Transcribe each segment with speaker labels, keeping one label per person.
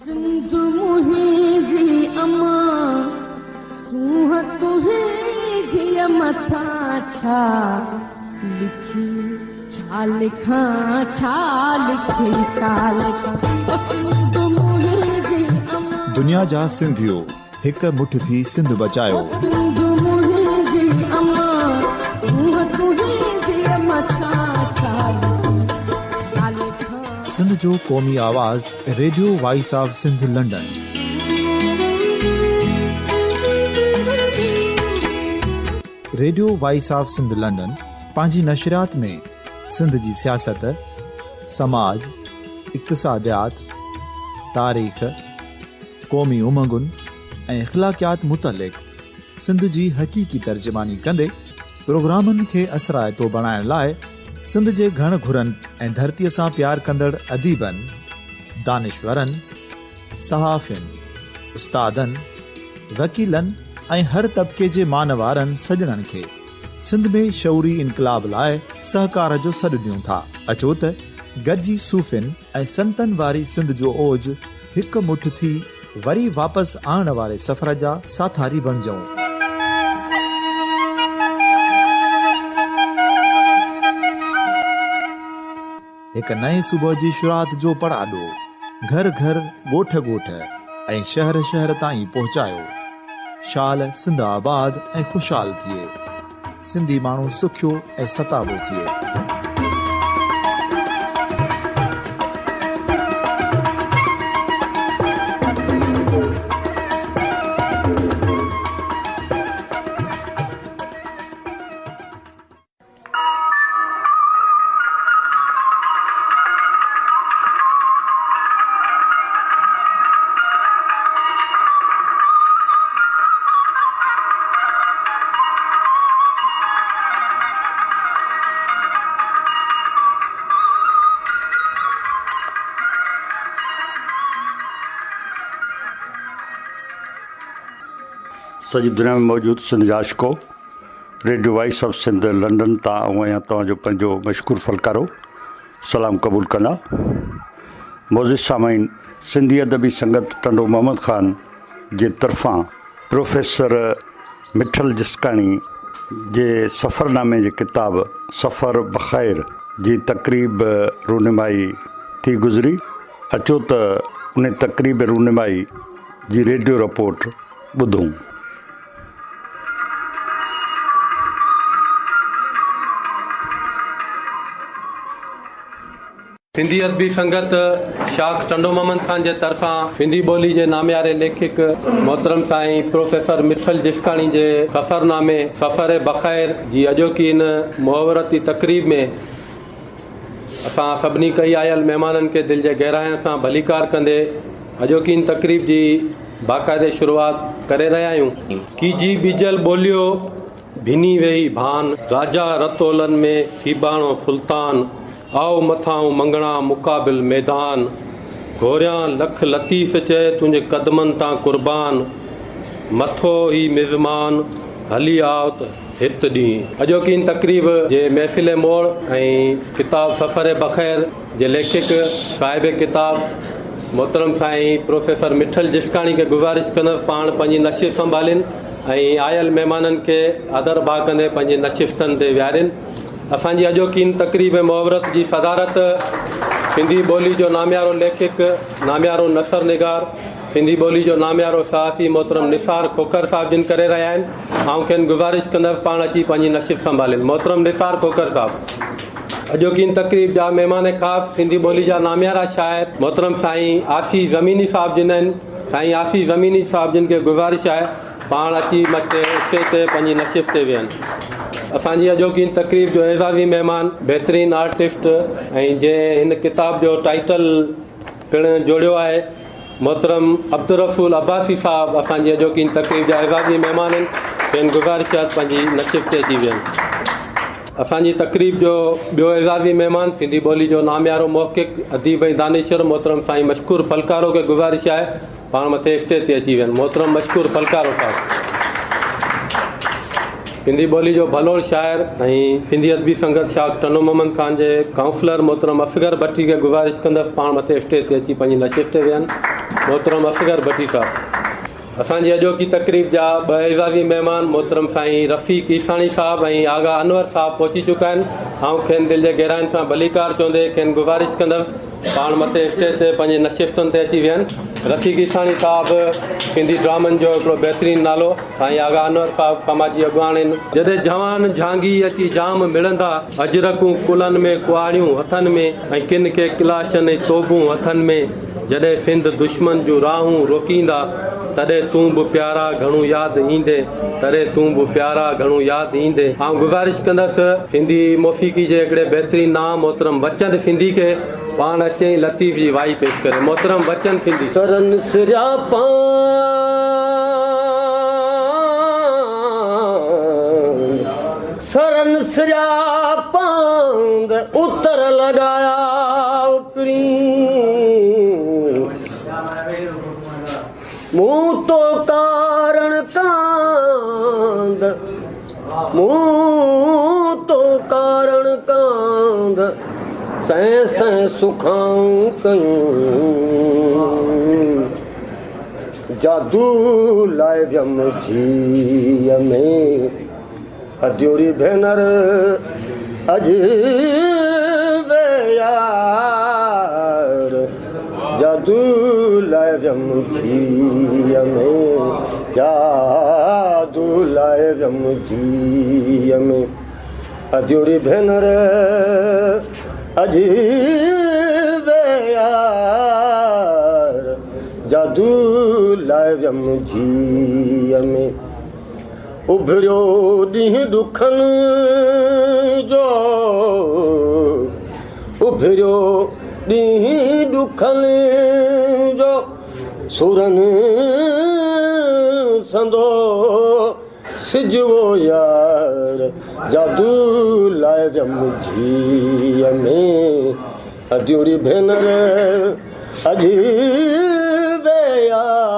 Speaker 1: سنڌ منهنجي اما، سونهن تنهنجيء مٿان ڇا لکي ڇا لکان، ڇا لکي ڇا لکان، او سنڌ منهنجي اما.
Speaker 2: دنيا جا سنڌيو هڪ مٺ ٿي سنڌ بچايو.
Speaker 1: او سنڌ منهنجي اما، سونهن تنهنجيء مٿان ڇا لکي ڇا لکان.
Speaker 2: سنڌ جو قومي آواز radio voice of Sindh London. Radio voice of Sindh London پنهنجي نشريات ۾ سنڌ جي سياست، سماج، اقتصاديات، تاريخ، قومي امنگن ۽ اخلاقيات متعلق سنڌ جي حقيقي ترجماني ڪندي پروگرامن کي اثرائتو بڻائڻ لاء سنڌ جي گهڻ گهرن ۽ ڌرتيء سان پيار ڪندڙ اديبن، دانشورن، صحافين، استادن، وڪيلن ۽ هر طبقي جي مان وارن سڄڻن کي سنڌ ۾ شعوري انقلاب لاء سهڪار جو سڏ ڏيون ٿا. اچو ته گڏجي صوفين ۽ سنتن واري سنڌ جو اوج هڪ مٺ ٿي وري واپس آڻڻ واري سفر جا ساٿاري بڻجون. هڪ نئين صبح جي شروعات جو پڙاڏو گهر گهر، ڳوٺ ڳوٺ ۽ شهر شهر تائين پهچايو. شال سنڌ آباد ۽ خوشحال ٿئي. سنڌي ماڻهو سکيو ۽ ستابو ٿئي.
Speaker 3: سڄي دنيا ۾ موجود سنڌ جا عاشقو radio voice of Sindh London تان آئون آهيان توهان جو پنهنجو مشڪور ڦلڪارو سلام قبول ڪندا معزز سامعين سنڌي ادبي سنگت ٽنڊو محمد خان جي طرفان پروفيسر مٺل جسڪاڻي جي سفرنامي جي ڪتاب سفر بخير جي تقريب رونمائي ٿي گذري اچو ته ان تقريب رونمائي جي ريڊيو رپورٽ ٻڌون.
Speaker 4: سنڌي ادبي سنگت شاخ ٽنڊو محمد خان جي طرفان سنڌي ٻولي جي نامياري ليکڪ محترم سائين پروفيسر مٺل جسڪاڻي جي سفرنامي سفر بخير جي اڄوڪي هن مهورتي تقريب ۾ اسان سڀني ڪهي آيل مهمانن کي دل جي گهراين سان ڀليڪار ڪندي اڄوڪي هن تقريب جي باقاعدي شروعات ڪري رهيا آهيون. ڪيجي ٻيجل ٻوليو ڀني ويهي ڀان، راجا رتولن ۾ سيباڻو سلطان، آء مٿانهون مڱڻا مقابل ميدان، گهوريان لک لطيف چئي تنهنجي قدمن تان قربان، مٿو هي مزمان هلي آء ته هت ڏينهن. اڄوڪي هن تقريب جي محفل موڙ ۽ ڪتاب سفر بخير جي ليکڪ صاحب ڪتاب محترم سائين پروفيسر مٺل جسڪاڻي کي گذارش ڪندس پاڻ پنهنجي نشست سنڀالين ۽ آيل مهمانن کي آڌر ڀاء ڪندي پنهنجي نشستن تي ويهارين. اسان جي اڄوڪي هن تقريب مهورت جي صدارت سنڌي ٻولي جو ناميارو ليکڪ، ناميارو نثر نگار، سنڌي ٻولي جو ناميارو صحافي محترم نثار کوکر صاحب جن ڪري رهيا آهن. آئون کين گذارش ڪندس پاڻ اچي پنهنجي نشست سنڀالين. محترم نثار کوکر صاحب. اڄوڪي هن تقريب جا مهمان خاص سنڌي ٻولي جا ناميارا شاعر محترم سائين آسي زميني صاحب جن آهن. سائين آسي زميني صاحب جن کي گذارش آهي پاڻ اچي مٿي اسٽيج تي پنهنجي نشست تي ويهن. اسان جي اڄوڪي هن تقريب جو اعزازي مهمان بهترين آرٽسٽ ۽ جنهن هن ڪتاب جو ٽائيٽل پڻ جوڙيو آهي محترم عبدالرسول عباسي صاحب اسان جي اڄوڪي هن تقريب جا اعزازي مهمان آهن کين گذارش آهي ته پنهنجي نشست تي اچي ويهن. اسان جي تقريب جو ٻيو اعزازي مهمان سنڌي ٻولي جو ناميارو محقق، اديب ۽ دانشور محترم سائين مشڪور ڦلڪارو کي گذارش آهي پاڻ مٿي اسٽيج تي اچي ويهن. محترم مشڪور ڦلڪارو صاحب سنڌي ٻولي جو ڀلوڙ شاعر ۽ سنڌي ادبي سنگت شاخ ٽنڊو محمد خان جي ڪائونسلر محترم اصغر ڀٽي کي گذارش ڪندس پاڻ مٿي اسٽيج تي اچي پنهنجي نشست تي ويهن. محترم اصغر ڀٽي صاحب. اسان جي اڄوڪي تقريب جا ٻه اعزازي مهمان محترم سائين رفيق عيساڻي صاحب ۽ آغا انور صاحب پهچي چڪا آهن. آئون کين دل جي گهراين سان ڀليڪار چوندي کين گذارش ڪندس پاڻ مٿي اسٽيج تي پنهنجي نشستن تي اچي ويهن. رفيق عيساڻي صاحب سنڌي ڊرامن جو هڪڙو بهترين نالو، سائين آغا انور صاحب سماجي اڳواڻ آهن. جڏهن جوان جهانگي اچي جام مڙندا، اجرڪون ڪلهن ۾ ڪهاڙيون هٿن ۾ ۽ ڪن کي ڪلاشن ۽ توبون هٿن ۾، جڏهن سنڌ دشمن جون راهون روڪيندا، تڏهن تون به پيارا گهڻو ياد ايندين، تڏهن تون به پيارا گهڻو ياد ايندين. آئون گذارش ڪندس سنڌي موسيقي جي هڪڙي بهترين نانء محترم بچن سنڌي کي پاڻ اچي ۽ لطيف جي وائي پيش ڪري. محترم بچن سنڌي.
Speaker 5: سرن سريا پاند، سرن سريا پاند، اتر لڳايا پرين، مون تو ڪارڻ ڪاند، مون تو ڪارڻ ڪاند، سين سين سکائون ڪيون، جادو لائي ويم جيء ۾، اديوڙي ڀينر اڄ ويار، جادو لائي ويم جيء ۾، جادو لائي ويم جيء ۾، اديوڙي ڀينر اڄ ويار، جادو لائي ويم جيء ۾. اڀريو ڏينهن ڏکن جو، اڀريو ڏينهن ڏکن جو، سورن سندو سجوو يار، جادو لائي ويم جيء ۾، اديوڙي ڀينر اڄ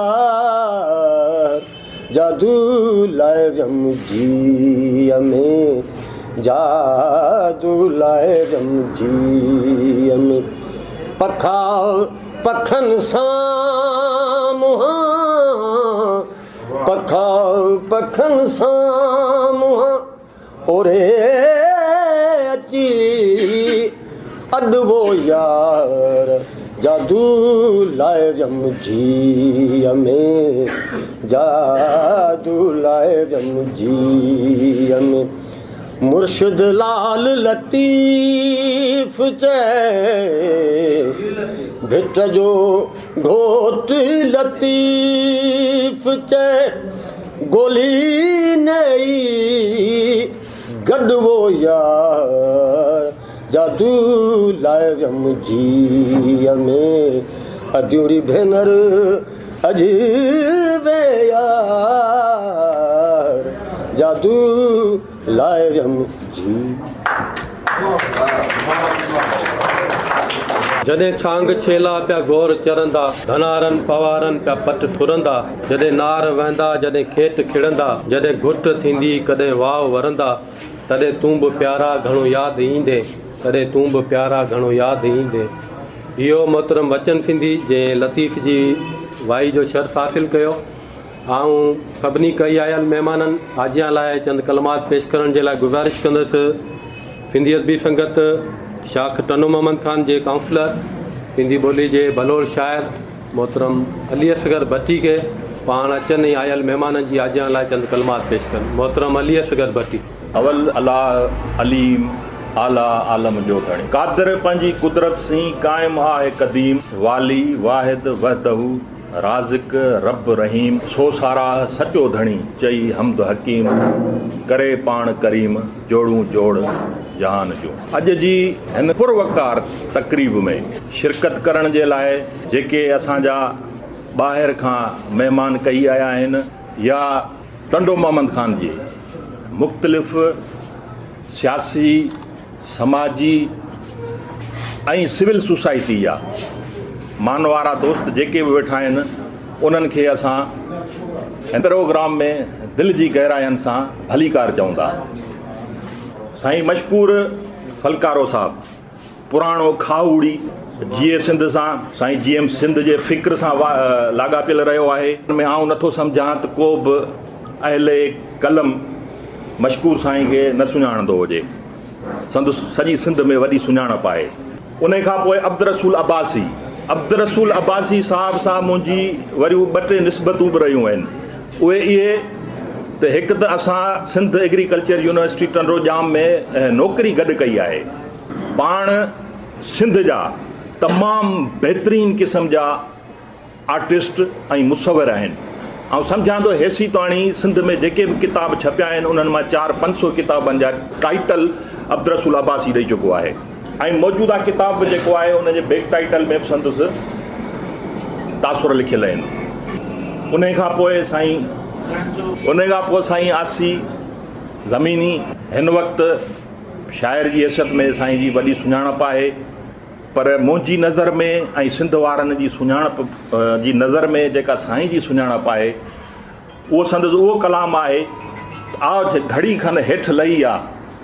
Speaker 5: ويار، جادو لائي ويم جيء ۾، جادو لائي ويم جيء ۾. پکا پکن سان منهن، پکا پکن سان منهن، اوري اچي اڏبو يار، جادو لائي ويم جيء ۾، جادو لائي ويم جيء ۾. مرشد لال لطيف چئي، ڀٽ جو گهوٽ لطيف چئي، گولي نئي گڏوو يار، جادو لائي ويم جيء ۾، اديوڙي ڀينر اڄ ويار، جادو لائي ويم جيء.
Speaker 4: جڏهن ڇانگ ڇيلا پيا گور چرندا، ڌنارن پوارن پيا پٽ سرندا، جڏهن نار وهندا، جڏهن کيٽ کڙندا، جڏهن گهٽ ٿيندي، ڪڏهن واء ورندا، تڏهن تون به پيارا گهڻو ياد ايندين، تڏهن تون به پيارا گهڻو ياد ايندين. اهو محترم وچن سنڌي جنهن لطيف جي وائي جو شرف حاصل ڪيو. آئون سڀني ڪهي آيل مهمانن آجيان لاء چند ڪلمات پيش ڪرڻ جي لاء گذارش ڪندس. سنڌي ادبي سنگت شاخ ٽنڊو محمد خان جي ڪائونسلر سنڌي ٻولي جي ڀلوڙ شاعر محترم علي اصغر ڀٽي کي پاڻ اچن ۽ آيل مهمانن جي آجيان لاء چند ڪلمات پيش ڪن. محترم علي اصغر ڀٽي.
Speaker 6: اول الله عليم اعليٰ عالم جو ڌڻي. قادر پنهنجي قدرت سين قائم آهه قديم. والي واحد وحده رازق رب رحيم. سو ساراهه سچو ڌڻي چئي حمد حڪيم. ڪري پاڻ ڪريم جوڙون جوڙ جهان جون. اڄ جي هن پروقار تقريب ۾ شرڪت ڪرڻ جي لاء جيڪي اسان جا ٻاهر کان مهمان ڪهي آيا آهن يا ٽنڊو محمد خان جي مختلف سياسي، سماجي ۽ سول سوسائٽي جا مانوارا دوست جيڪي به ويٺا آهن انهن کي اسان هن پروگرام ۾ دل جي گهراين سان ڀليڪار چئون ٿا. سائين مشڪور ڦلڪارو صاحب پراڻو کاهوڙي جيئي سنڌ سان، سائين جي ايم سنڌ جي فڪر سان لاڳاپيل رهيو آهي. ان ۾ آئون نٿو سمجهان ته ڪو به اهل قلم مشڪور سائين کي نه سڃاڻندو هجي. سندس سڄي سنڌ ۾ وڏي سڃاڻپ آهي. انهي کان پوء عبدالرسول عباسي، عبدالرسول عباسي صاحب سان منهنجي وريون ٻه ٽي نسبتون به رهيون آهن. اهي اهي ته هڪ ته اسان سنڌ ايگريڪلچر يونيورسٽي ٽنڊو ڄام ۾ نوڪري گڏ ڪئي آهي. پاڻ سنڌ جا تمام بهترين قسم جا آرٽسٽ ۽ مصور آهن. آئون سمجهان ٿو هيسيتاڻي سنڌ ۾ جيڪي به ڪتاب ڇپيا آهن انهن مان چار 500 ڪتابن جا ٽائيٽل عبدالرسول عباسي ڏئي چڪو آهي ۽ موجوده ڪتاب به جيڪو آهي ان جي بيڪ ٽائيٽل ۾ به سندس تاثر لکيل آهن. انهي کان پوء سائين انهي کان پوء سائين آسي زميني هن وقت شاعر جي حيثيت ۾ سائين جي وڏي سڃاڻپ آهي پر منهنجي نظر ۾ ۽ سنڌ وارن جي سڃاڻپ جي نظر ۾ جيڪا سائين جي سڃاڻپ آهي اهو سندس اهو ڪلام آهي ته آء گهڙي کن هيٺ لهي آ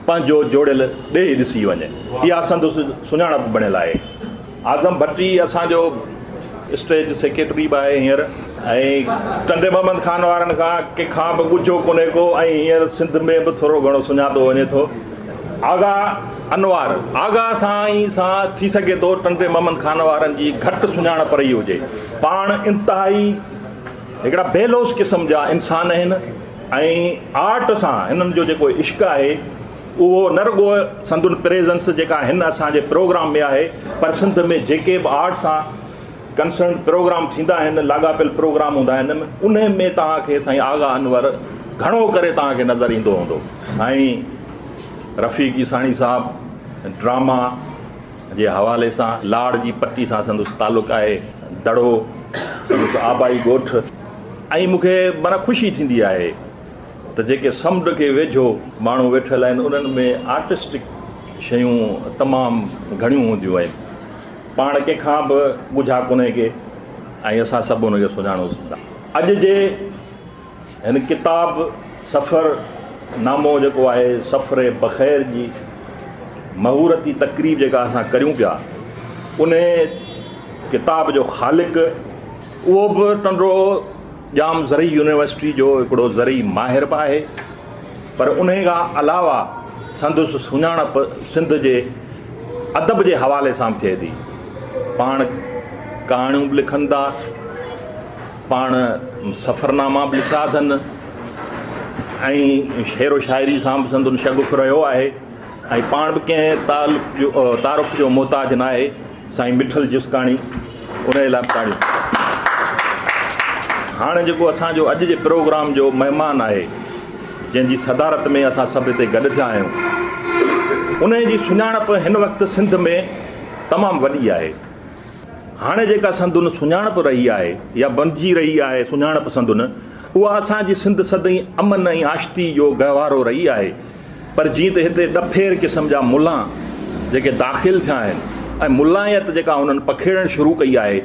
Speaker 6: پنهنجو جوڙيل ڏيهه ڏسي وڃ. اها سندس سڃاڻپ بڻيل آهي. اعظم ڀٽي اسان جو اسٽيج سيڪريٽري به آهي هينئر ۽ ٽنڊي محمد خان وارن کان ڪنهن کان به ڳجهو ڪونهي ڪو ۽ هينئر سنڌ ۾ به ٿورو گهڻو سڃاتو وڃي ٿو. آغا انوار آغا سائين سان ٿي سگهي ٿو ٽنڊي محمد خان وارن جي گهٽ سڃاڻپ رهي هجي. پاڻ انتهائي هڪڙا بي لوث قسم جا انسان آهن ۽ آرٽ سان هنن جو جيڪو عشق آهي اهو نه رڳو سندن پريزنس جيڪا هن اسان جي پروگرام ۾ آهي پر سنڌ ۾ جيڪي به آرٽ سان ڪنسرن پروگرام ٿيندا آهن لاڳاپيل پروگرام هوندا آهن انهي ۾ توهان کي سائين آغا انور گهڻو ڪري توهان کي نظر ايندو هوندو. سائين رفيق عيساڻي صاحب ڊراما جي حوالي سان لاڙ جي پٽي سان سندس تعلق آهي دڙو سندس آبائي ڳوٺ ۽ مون کي معنيٰ خوشي ٿيندي آهي ته جيڪي سمنڊ کي ويجهو ماڻهو ويٺل آهن انهن ۾ آرٽسٽڪ شيون تمام گهڻيون هونديون آهن. پاڻ ڪنهن کان به ڳجها ڪونهي ڪي ۽ اسان سڀ ان کي سڃاڻون ٿا. اڄ جي هن ڪتاب سفر نامو جيڪو آهي سفر بخير جي مهورتي تقريب جيڪا اسان ڪريون پيا انهي ڪتاب جو خالق اهو به ٽنڊو ڄام زرعي يونيورسٽي جو هڪڙو زرعي ماهر به آهي پر انهي کان علاوه سندس سڃاڻپ سنڌ جي ادب جي حوالي سان به ٿئي ٿي. پاڻ ڪهاڻيون به لکن ٿا، پاڻ سفرناما به لکيا اٿن ۽ شعر و شاعري سان به سندن شغف رهيو آهي ۽ پاڻ به ڪنهن تعارف جو محتاج ناهي. سائين مٺل جسڪاڻي انهيء لاء به تاڙيون. هاڻ جيڪو اسان جو اڄ جي پروگرام جو مهمان آهي، جنهن جي صدارت ۾ اسان سڀ هتي گڏ ٿيا آهيون، انهيء جي سڃاڻپ هن وقت سنڌ ۾ تمام وڏي آهي. هاڻي جيڪا سندن سڃاڻپ رهي آهي يا بڻجي رهي آهي سڃاڻپ سندن، اها اسان جي سنڌ سدائين امن ۽ آشتي جو گهوارو رهي آهي. پر جيئن ته هتي ڏڦير قسم جا ملان جيڪي داخل ٿيا آهن ۽ ملائيت جيڪا انهن پکيڙڻ شروع ڪئي آهي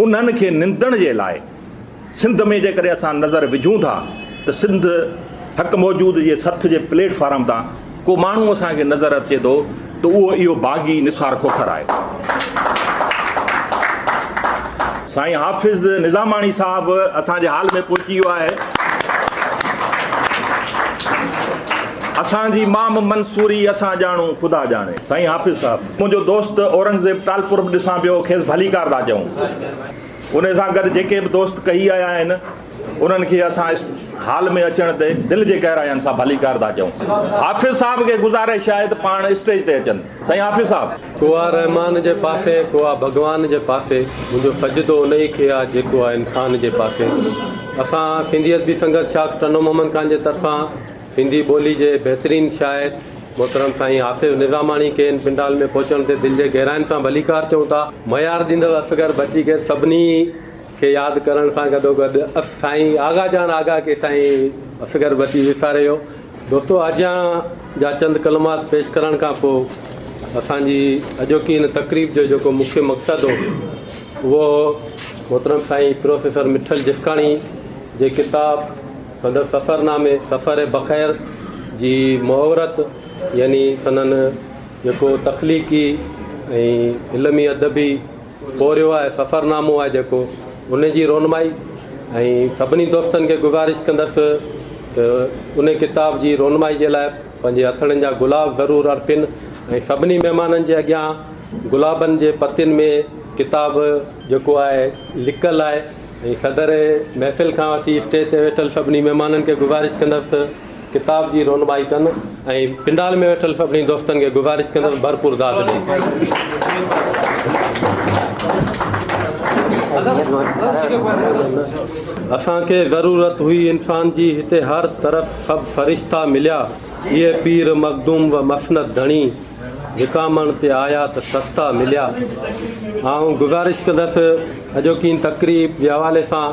Speaker 6: انهن کي نندڻ جي لاء سنڌ ۾ جيڪڏهن اسان نظر وجهون ٿا ته سنڌ حق موجود جي سٿ جي پليٽ فارم تان ڪو ماڻهو اسان کي نظر اچي ٿو ته اهو اهو باغي نثار کوکر آهي. سائين حافظ نظاماڻي صاحب اسان جي هال ۾ پهچي ويو آهي. اسان جي مام منصوري اسان ڄاڻون خدا ڄاڻي. سائين حافظ صاحب منهنجو دوست اورنگزيب ٽالپر به ڏسان پيو کيس ڀليڪار ٿا چئون. ان سان گڏ جيڪي به دوست ڪهي آيا آهن انهن کي اسان هال ۾ اچڻ تي دل جي گهراين سان ڀليڪار ٿا چئون. حافظ صاحب کي گذارش آهي ته پاڻ اسٽيج تي اچن. سائين حافظ صاحب.
Speaker 4: ڪو آ رحمان جي پاسي، ڪو آ ڀڳوان جي پاسي، منهنجو سجدو انهي کي آ جيڪو آ انسان جي پاسي. اسان سنڌي ادبي سنگت شاخ ٽنڊو محمد خان جي طرفان سنڌي ٻولي جي بهترين شاعر محترم سائين حافظ نظاماڻي کي هن پنڊال ۾ پهچڻ تي دل جي گهراين سان ڀليڪار چئون ٿا. ميار ڏيندڙ اصغر ڀٽي کي سڀني کي ياد ڪرڻ سان گڏوگڏ سائين آغا جان آغا کي سائين اصغر ڀٽي وساري ويو. دوستو آجيان جا چند ڪلمات پيش ڪرڻ کان پوء اسان جي اڄوڪي هن تقريب جو جيڪو مکيه مقصد هو اهو هو محترم سائين پروفيسر مٺل جسڪاڻي جي ڪتاب سندس سفرنامي سفر بخير جي مهورت يعني سندن جيڪو تخليقي ۽ علمي ادبي پورهيو آهي، سفرنامو آهي جيڪو ان جي رونمائي ۽ سڀني دوستن کي گذارش ڪندس ته ان ڪتاب جي رونمائي جي لاء پنهنجي هٿڙن جا گلاب ضرور ارپين ۽ سڀني مهمانن جي اڳيان گلابن جي پتين ۾ ڪتاب جيڪو آهي لڪل آهي ۽ صدر محفل کان وٺي اسٽيج تي ويٺل سڀني مهمانن کي گذارش ڪندس ته ڪتاب جي رونمائي ڪن ۽ پنڊال ۾ ويٺل سڀني دوستن کي گذارش ڪندس ڀرپور داد ڏين. اسان کي ضرورت هئي انسان جي هتي هر طرف سڀ فرشتا مليا اهي پير مخدوم و مسند ڌڻي وڪامڻ تي آيا ته سستا مليا. آئون گذارش ڪندس اڄوڪي هن تقريب جي حوالي سان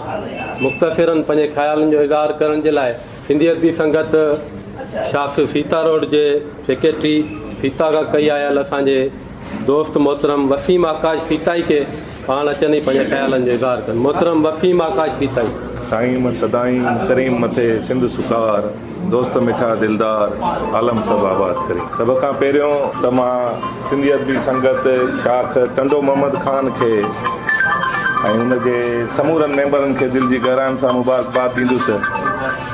Speaker 4: مختصراً پنهنجي خيالن جو اظهار ڪرڻ جي لاء سنڌي ادبي سنگت شاخ سيتا روڊ جي سيڪريٽري سيتا کان ڪهي آيل اسان جي دوست محترم وسيم آڪاش سيتائي کي پاڻ اچن ۽ پنهنجي خيالن جو اظهار ڪن. محترم وسيم آڪاش سيتائي.
Speaker 7: سائين سدائين ڪريم مٿي سنڌ سڪار، دوست مٺا دلدار، عالم سڀ آباد ڪرين. سڀ کان پهريون ته مان سنڌي ادبي سنگت شاخ ٽنڊو محمد خان کي ۽ ان جي سمورن ميمبرن کي دل جي گهراين سان مبارڪباد ڏيندس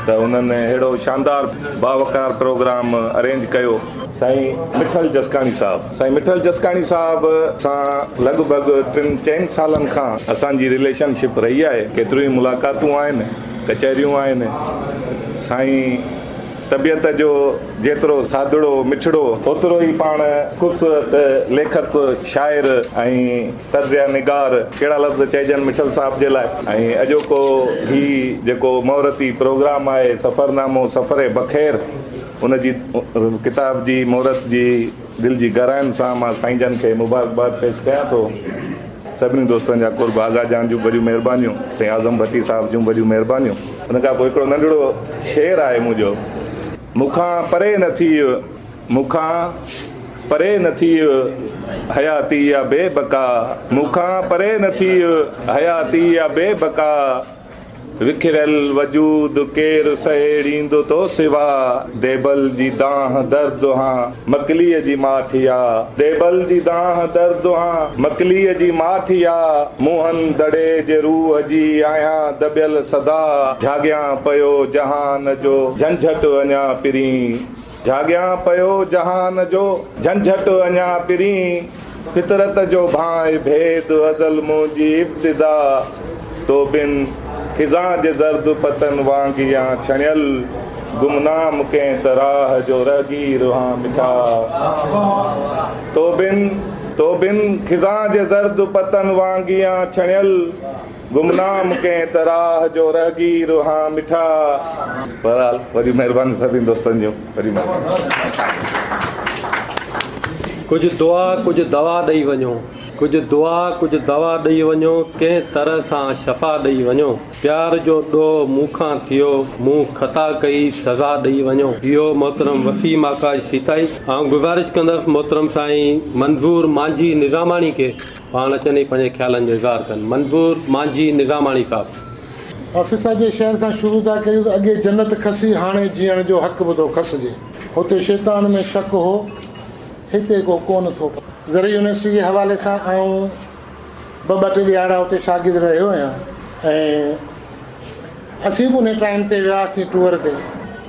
Speaker 7: ته انهن اهڙو شاندار باوقار پروگرام ارينج ڪيو. سائين مٺل جسڪاڻي صاحب سائين مٺل جسڪاڻي صاحب سان لڳ ڀڳ ٽن چئن سالن کان اسان جي رليشن شپ رهي آهي ڪيتريون ئي ملاقاتون آهن ڪچهريون آهن سائين طبيعت جو جيترو سادڙو مٺڙو اوترو ئي پاڻ خوبصورت ليکڪ شاعر ۽ تجزيه نگار ڪهڙا لفظ چئجن مٺل صاحب جي لاء ۽ اڄوڪو هي جيڪو مهورتي پروگرام آهي سفرنامو سفر بخير ان جي ڪتاب جي مهورت جي دل جي گهراين سان مان سائين جن کي مبارڪباد پيش ڪيان ٿو. سڀني دوستن جا قرب آغا جان جون وڏيون مهربانيون سائين اعظم ڀٽي صاحب جون وڏيون مهربانيون. ان کان پوء هڪڙو ننڍڙو شعر آهي منهنجو. مون کان پري نه ٿيء، مون کان پري نه ٿيء، حياتي آ بي بقا، مون کان پري نه ٿيء، حياتي آ بي بقا. وکريل وجود ڪير سهيڙيندو تو سوا ديبل جي دانهن درد هان مڪليء جي ماٺ آ ديبل جي دانهن درد هان مڪليء جي ماٺ آ موهن دڙي جي روح جي آهيان دٻيل صدا جهاڳيان پيو جهان جو جهنجهٽ اڃا پرين جهاڳيان پيو جهان جو جهنجهٽ اڃا پرين فطرت جو ڀانء ڀيد ازل منهنجي ابتدا تو بن خزان جي زرد پتن وانگيان ڇڻيل گمنام ڪنهن ته راهه جو رهگير هان مٺا تو بن تو بن خزان جي زرد پتن وانگيان ڇڻيل گمنام ڪنهن ته راهه جو رهگير هان مٺا. بهرحال وڏي مهرباني سڀني دوستن جون وڏي مهرباني.
Speaker 4: ڪجهه دعا ڪجهه دوا ڏئي وڃو. ڪجهه دعا ڪجهه دوا ڏئي وڃو ڪنهن طرح سان شفا ڏئي وڃو پيار جو ڏوهه مون کان ٿيو مون خطا ڪئي سزا ڏئي وڃو. اهو محترم وسيم آڪاش سيتائي. آئون گذارش ڪندس محترم سائين منظور مانجهي نظاماڻي کي. پاڻ اچن ۽ پنهنجي خيالن جو اظهار ڪن. منظور مانجهي نظاماڻي صاحب.
Speaker 8: حافظ صاحب جي شعر سان شروع ٿا ڪريون ته اڳي جنت کسي هاڻي جيئڻ جو حق به ٿو کسجي. هتي شيطان ۾ شڪ هو هتي ڪو ڪونه ٿو. زرعي يونيورسٽي جي حوالي سان آئون ٻه ٻه ٽي ڏهاڙا اتي شاگرد رهيو آهيان ۽ اسين به انهي ٽائيم تي وياسين ٽوئر تي.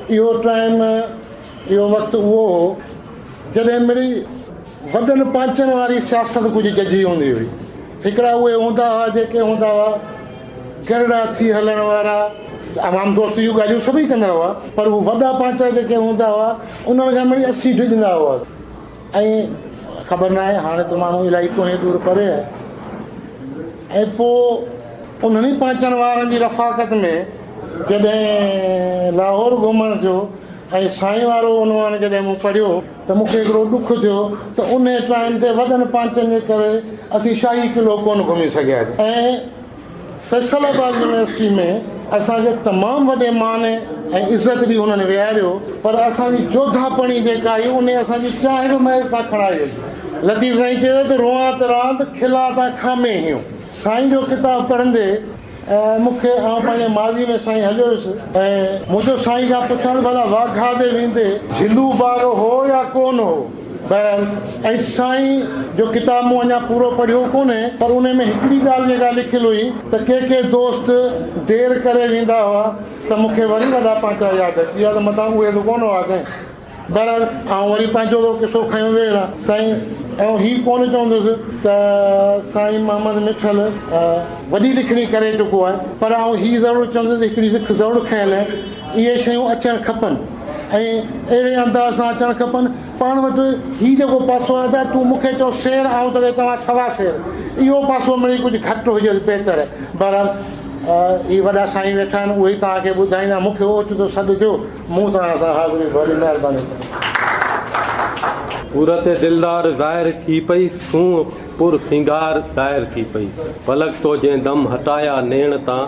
Speaker 8: اهو ٽائيم اهو وقت اهو هو جڏهن مڙئي وڏن پانچن واري سياست ڪجهه ججهي هوندي هئي. هڪڙا اهي هوندا هئا جيڪي هوندا هئا گرڙا ٿي هلڻ وارا، عوام دوست جون ڳالهيون سڀئي ڪندا هئا پر هو وڏا پانچا جيڪي هوندا هئا انهن کان مڙئي اسين ڊڄندا هئا ۽ خبر ناهي هاڻي ته ماڻهو الائي ڪوهين دور پري آهي ۽ پوء انهن ئي پانچن وارن جي رفاقت ۾ جڏهن لاهور گهمڻ ٿيو ۽ سائين وارو عنوان جڏهن مون پڙهيو ته مون کي هڪڙو ڏک ٿيو ته انهي ٽائيم تي وڏن پانچن جي ڪري اسين شاهي قلعو ڪونه گهمي سگهياسين ۽ فيصل آباد يونيورسٽي ۾ اسان کي تمام وڏي مان ۽ عزت به هنن ويهاريو پر اسان جي جوڌاپڻي جيڪا هئي انهي اسان جي چانهه به ميز تان کڻائي وئي. لطيف سائين چيو ته روئان ته راند کلان تان کامي هيون. سائين جو ڪتاب پڙهندي مون کي آئون پنهنجي ماضي ۾ سائين هليو ويس ۽ مون چيو سائين کان پڇان ته ڀلا واگها تي ويندي جهلو باغ هو يا ڪونه هو؟ بهرحال ۽ سائين جو ڪتاب مون اڃا پورو پڙهيو ڪونهي پر انهي ۾ هڪڙي ڳالهه جيڪا لکيل هئي ته ڪي ڪي دوست دير ڪري ويندا هئا ته مون کي وري وڏا پانچا ياد اچي ويا ته متان اهي ته ڪونه هئا سائين. بهرحال آئون وري پنهنجو ٿو قصو کنيو ويهي رهان سائين آئون هي ڪونه چوندس ته سائين محمد مٺل وڏي لکڻي ڪري چڪو آهي پر آئون هي ضرور چوندس ته هڪڙي وک ضرور کنيل آهي اهي شيون اچڻ کپن ۽ اهڙي انداز سان اچڻ کپن پاڻ وٽ هي جيڪو پاسو آهي ته تون مون کي چئو سير آئون توکي چوان سوا سير اهو پاسو مڙئي ڪجهه گهٽ هجي ته بهتر آهي بهرحال هي وڏا سائين ويٺا آهن اهي ئي توهان کي ٻڌائيندا مون کي اوچتو سڏ ٿيو مون توهان سان حاضري ڀري مهرباني ڪئي.
Speaker 4: صورت دلدار ظاهر ٿي پئي، سونهن پر سينگار ظاهر ٿي پئي. فلڪ تو جنهن دم هٽايا نيڻ تان،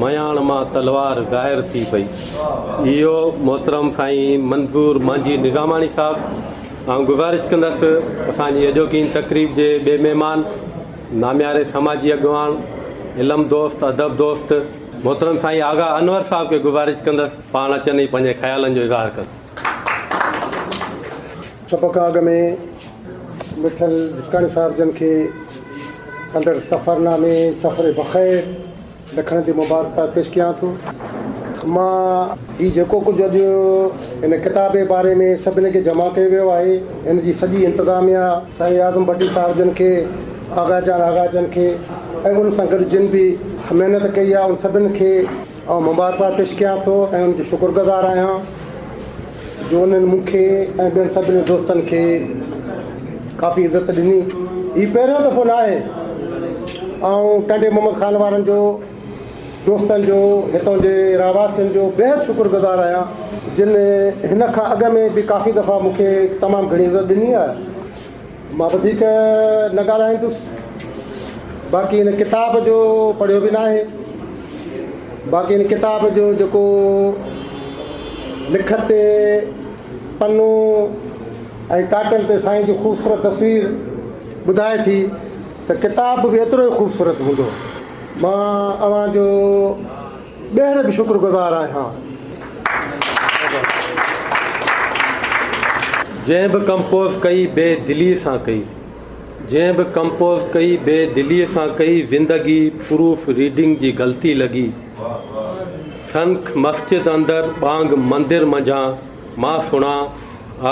Speaker 4: مياڻ مان تلوار ظاهر ٿي پئي. اهو محترم سائين منظور مانجهي نظاماڻي صاحب آئون گذارش ڪندس اسان جي اڄوڪي هن تقريب جي ٻئي مهمان نامياري سماجي اڳواڻ علم دوست ادب دوست محترم سائين آغا انور صاحب کي گذارش ڪندس پاڻ اچن ۽ پنهنجي خيالن جو اظهار ڪن.
Speaker 9: سڀ کان اڳ ۾ مٺل جسڪاڻي صاحب جن کي سندر سفرنامي سفر بخير لکڻ تي مبارڪباد پيش ڪيان ٿو. مان هي جيڪو ڪجهه اڄ هن ڪتاب جي باري ۾ سڀني کي جمع ڪيو ويو آهي ان جي سڄي انتظاميا سائين اعظم ڀٽي صاحب جن کي، آغا جان آغا جن کي ۽ ان سان گڏ جن به محنت ڪئي آهي ان سڀني کي آئون مبارڪباد پيش ڪيان ٿو ۽ ان جو شڪرگذار آهيان جو انهن مون کي ۽ ٻين سڀني دوستن کي ڪافي عزت ڏني. هي پهريون دفعو نه آهي آئون ٽنڊي محمد خان وارن جو دوستن جو هتان جي رهواسين جو بيحد شڪرگذار آهيان جن هن کان اڳ ۾ به ڪافي دفعا مون کي تمام گهڻي عزت ڏني آهي. مان وڌيڪ نه ڳالهائيندس باقي هن ڪتاب جو پڙهيو به ناهي باقي هن ڪتاب جو جيڪو لکت تي پنو ۽ ٽائٽل تي سائين جي خوبصورت تصوير ٻڌائي ٿي ته ڪتاب به ايترو ئي خوبصورت هوندو مان اوهان جو ٻيهر به شڪر گذار آهيان.
Speaker 4: جنهن به ڪمپوز ڪئي بي دليء سان ڪئي جنهن به ڪمپوز ڪئي بي دليء سان ڪئي زندگي پروف ريڊنگ جي غلطي لڳي سنک مسجد اندر ٻانگ مندر منجهان مان سڻان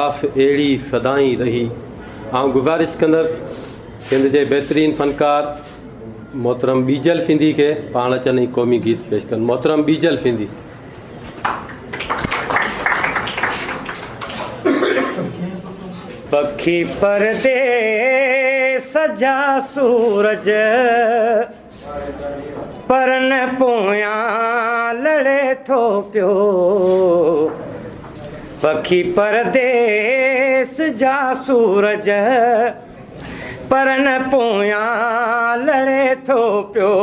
Speaker 4: آس اهڙي سدائين رهي آئون گذارش ڪندس سنڌ جي بهترين فنڪار محترم ٻيجل سنڌي کي پاڻ اچن ۽ قومي گيت پيش ڪن محترم ٻيجل سنڌي.
Speaker 10: پکي پرديس جا سورج پرن پويان لڙي ٿو پيو پکي پرديس جا سورج پرن پويان لڙي ٿو پيو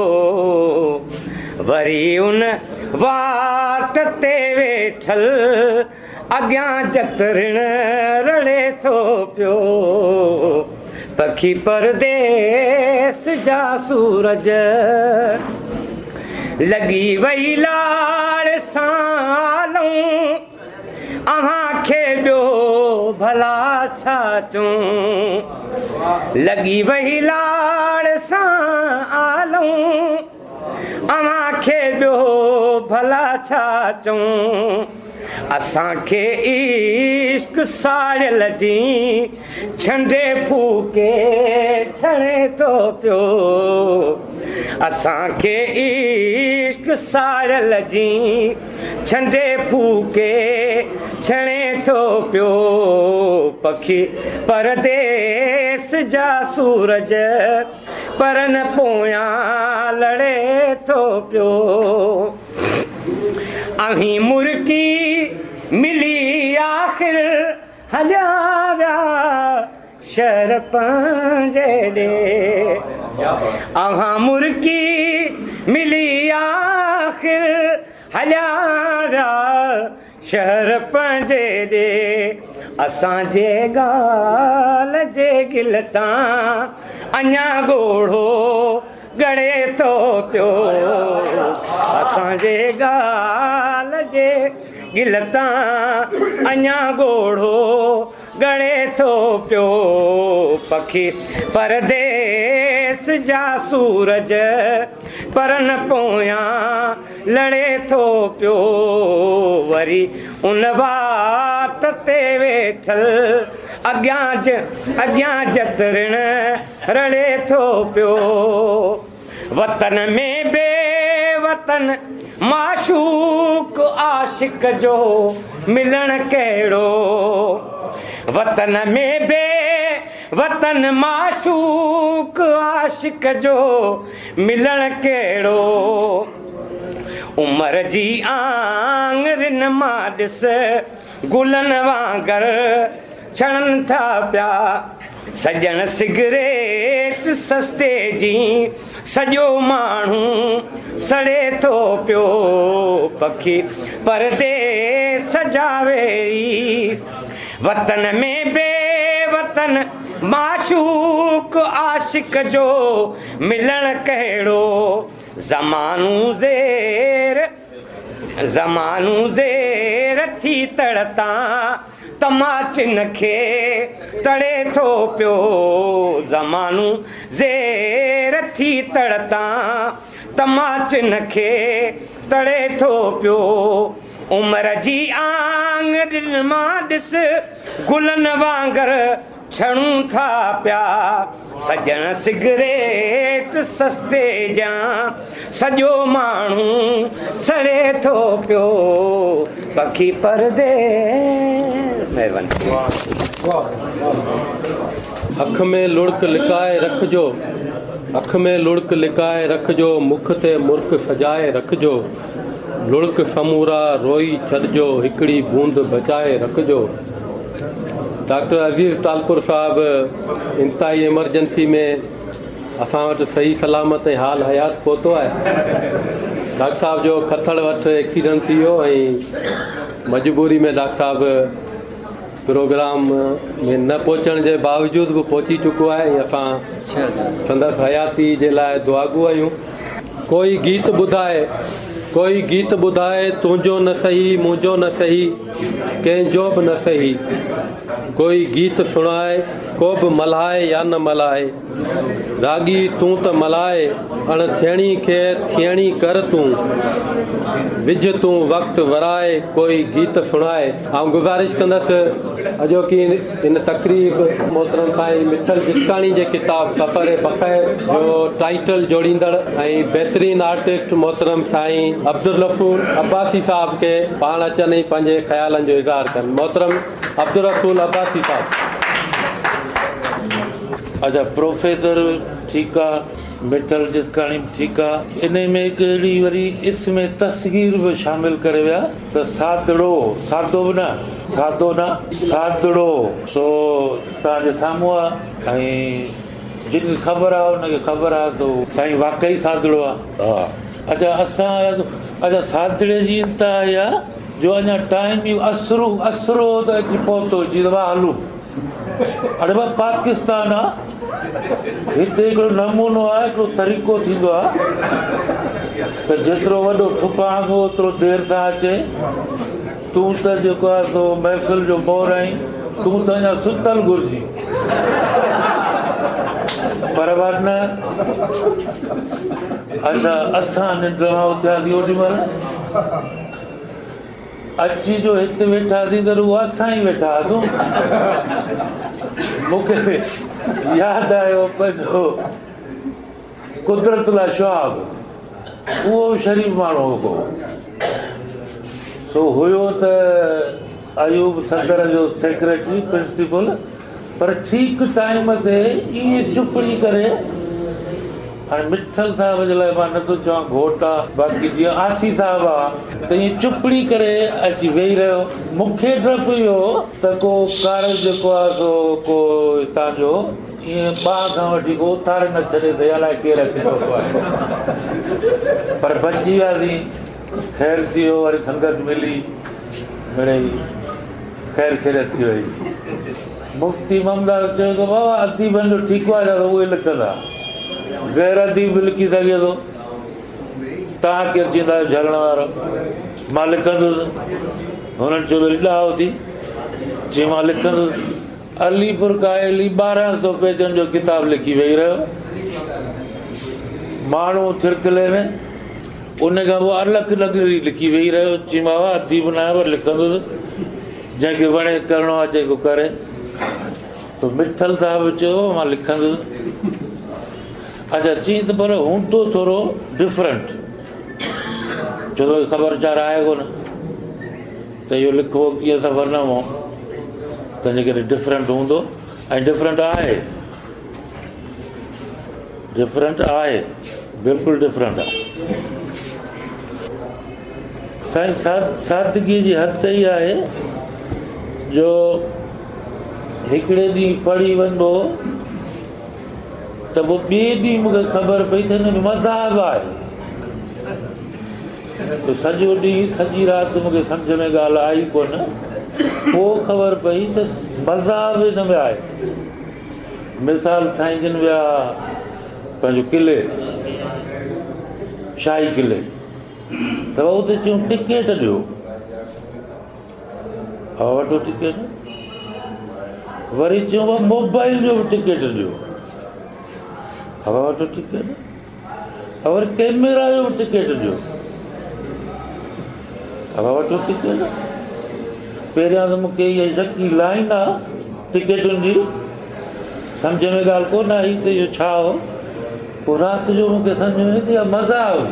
Speaker 10: وري ان واٽ تي ويٺل اڳيان جترڻ رڙي ٿو پيو پکي پرديس جا سورج لڳي وئي لاڙ سان لئون اوهان کي ٻيو ڀلا ڇا چئون لڳي وئي لاڙ سان آلئون اوهان کي ٻيو ڀلا ڇا چئون اسان کي عشق ساڙيل جي ڇنڊي ڦوڪي ڇڻي ٿو پيو اسان کي عشق ساڙيل جي ڇنڊي ڦوڪي ڇڻي ٿو پيو پکي پرديس جا سورج پرن پويان لڙي ٿو پيو اوهين مرڪي ملي آخر هليا ويا شهر پنهنجي ڏي اوهان مرڪي ملي آخر هليا ويا شهر پنهنجي ڏي اسان جي ڳالهه جي گل تان اڃا ڳوڙهو ڳڙي ٿو پيو اسان جي ڳالهه جي گل تان اڃا ڳوڙهو ڳڙي ٿو پيو. پکي پرديس جا سورج پرن پويان لڙي ٿو پيو. وري ان وات تي ويٺل اڳيان اڳيان جترڻ رڙي ٿو پيو. وطن ۾ بي وطن معشوق عاشق جو ملڻ ڪهڙو. وطن ۾ بي وطن معشوق عاشق جو ملڻ ڪهڙو. عمر جي آڱرين مان ڏس گلن وانگر ڇڻن ٿا پيا. سڄڻ سگريٽ سستي جي سڄو ماڻهو سڙي ٿو پيو. پکي پرديس جا ويري وطن ۾ بي وطن معشوق عاشق جو ملڻ ڪهڙو. زمانو زير زمانو زير ٿي تڙتان تماچن کي تڙي ٿو پيو. زمانو زير ٿي تڙتان تماچن کي تڙي ٿو پيو. عمر جي آڱرين مان ڏس گلن وانگر ڇڻون ٿا پيا. سڄڻ سگريٽ سستي جا سڄو ماڻهو سڙي ٿو پيو. پکي پرديس. مهرباني.
Speaker 4: اک ۾ لڙڪ لڪائي رکجو، اک ۾ لڙڪ لڪائي رکجو، مک تي مرڪ سجائي رکجو، لڙڪ سمورا روئي ڇڏجو، هڪڙي بوند بچائي رکجو. ڊاڪٽر عزيز ٽالپر صاحب انتهائي ايمرجنسي ۾ اسان وٽ صحيح سلامت ۽ حال حيات پهتو آهي. ڊاڪٽر صاحب جو کٿڙ وٽ ايڪسيڊنٽ ٿي ويو ۽ مجبوري ۾ ڊاڪٽر صاحب پروگرام ۾ نه پهچڻ جي باوجود به پهچي چڪو آهي ۽ اسان سندس حياتي جي لاء دعاگو آهيون. ڪوئي گيت ٻڌائي، ڪوئي گيت ٻڌائي، تنهنجو نه سهي منهنجو نه سهي، ڪنهن جو به نه سهي. ڪوئي گيت سڻائي، ڪو به ملهائي يا نه ملهائي، راڳي تون ته ملهائي، اڻ ٿيڻي کي ٿيڻي ڪر تون، وجهه تون وقت ورائي، ڪوئي گيت سڻائي. آئون گذارش ڪندس اڄوڪي هن تقريب محترم سائين مٺل جسڪاڻي جي ڪتاب سفر بخير جو ٽائيٽل جوڙيندڙ ۽ بهترين آرٽسٽ محترم سائين عبدالرسول عباسي صاحب کي پاڻ اچن ۽ پنهنجي خيالن جو اظهار ڪن. محترم عبدالرسول عباسي صاحب.
Speaker 11: اچا پروفيسر ٺيڪ آ، مٺل جسڪاڻي به ٺيڪ آ، انهي ۾ هڪ اهڙي وري اسم تصغير به شامل ڪري ويا ته سادڙو، سادو به نه، سادو نه، سادڙو، سو توهان جي سامهون آ ۽ جن کي خبر آ ان کي خبر آ ته سائين واقعي سادڙو آ. ها اچا اسان اچا سادڙي جي انتها اها آ جو اڃا ٽائيم ئي اسرو اسرو هو ته اچي پهتو چي ته ڀاء هلون. اڙي ڀاء پاڪستان آ هتي هڪڙو نمونو آ هڪڙو طريقو ٿيندو آ ته جيترو وڏو ٺپ هڻندو اوترو دير سان اچي. تون ته جيڪو آ سو محفل جو مور آهين تون ته اڃا ستل گهرجي. پر ورنه اڇا اسان ننڊ مان اٿياسين اوڏي مهل اچي جو هت ويٺاسين ته رڳو اسان ئي ويٺا هئاسون. مون کي ياد آيو پنهنجو قدرت الله شهاب اهو به شريف ماڻهو هو ڪو سو هيو ته ايوب صدر جو سيڪريٽري پرنسپل پر ٺيڪ ٽائيم تي ائين چپڙي ڪري هاڻي مٺل صاحب جي لاء مان نٿو چوان گهوٽ آ باقي جيئن عاصي صاحب آ ته ائين چپڙي ڪري اچي ويهي رهيو. مون کي ڊپ اهو هو ته ڪو ڪارج جيڪو آ سو ڪو هتان جو ائين ٻانهن کان وٺي ڪو اٿاري نه ڇڏي ته الائي ڪير اچي پهتو آهي. پر بچي وياسين خير ٿي ويو وري سنگت ملي مڙئي خير خيريت ٿي وئي. مفتي محمدار چيو ته بابا اديبن جو ٺيڪو آهي ڇا ته اهي لکندا، غير اديب به لکي سگهي ٿو، توهان ڪير ٿيندا آهيو جهلڻ وارو، مان لکندس. هنن چيو وري ڏاهو ٿي، چيائين مان لکندس. علي پور ڪاهلي 1200 پيجن جو ڪتاب لکي ويهي رهيو. ماڻهو ٿرٿلي ۾. ان کان پوء الک نگري لکي ويهي رهيو. چيم بابا اديب نه آهيان پر لکندس. جنهن کي وڻي ڪرڻو آهي جيڪو ڪري. ته مٺل صاحب چيو مان لکندس. اڇا چيائين ته پر هوندو ٿورو ڊفرنٽ. ڇو ته خبر چار آهي ڪونه ته اهو لکبو ڪيئن سفرنامو. تنهنجي ڪري ڊفرنٽ هوندو ۽ ڊفرنٽ آهي. ڊفرنٽ آهي بلڪل ڊفرنٽ آهي. سائين سادگي جي حد ئي آهي جو هڪڙي ڏينهن پڙهي وڃبو ته پوء ٻئي ڏينهن مون کي خبر پئي ته هن ۾ مزاح به آهي. ته سڄو ڏينهن سڄي رات مون کي سمجهه ۾ ڳالهه آئي ڪونه، پوء خبر پئي ته مزاح به هن ۾ آهي. مثال سائين جن ويا پنهنجو قلعي شاهي قلعي ته اتي چيون ٽڪيٽ ڏيو، ها وٺو ٽڪيٽ، وري چيون بابا موبائل جو به ٽڪيٽ ڏيو، ها وٺو ٽڪيٽ، وري ڪيميرا جو به ٽڪيٽ ڏيو، ها وٺو ٽڪيٽ. پهريان ته مونکي اها يڪي لائن آ ٽڪيٽن جي سمجهه ۾ ڳالهه ڪونه آئي ته اهو ڇا هو. پوء رات جو مونکي سمجهه ۾ آئي ته اها مزاح هئي.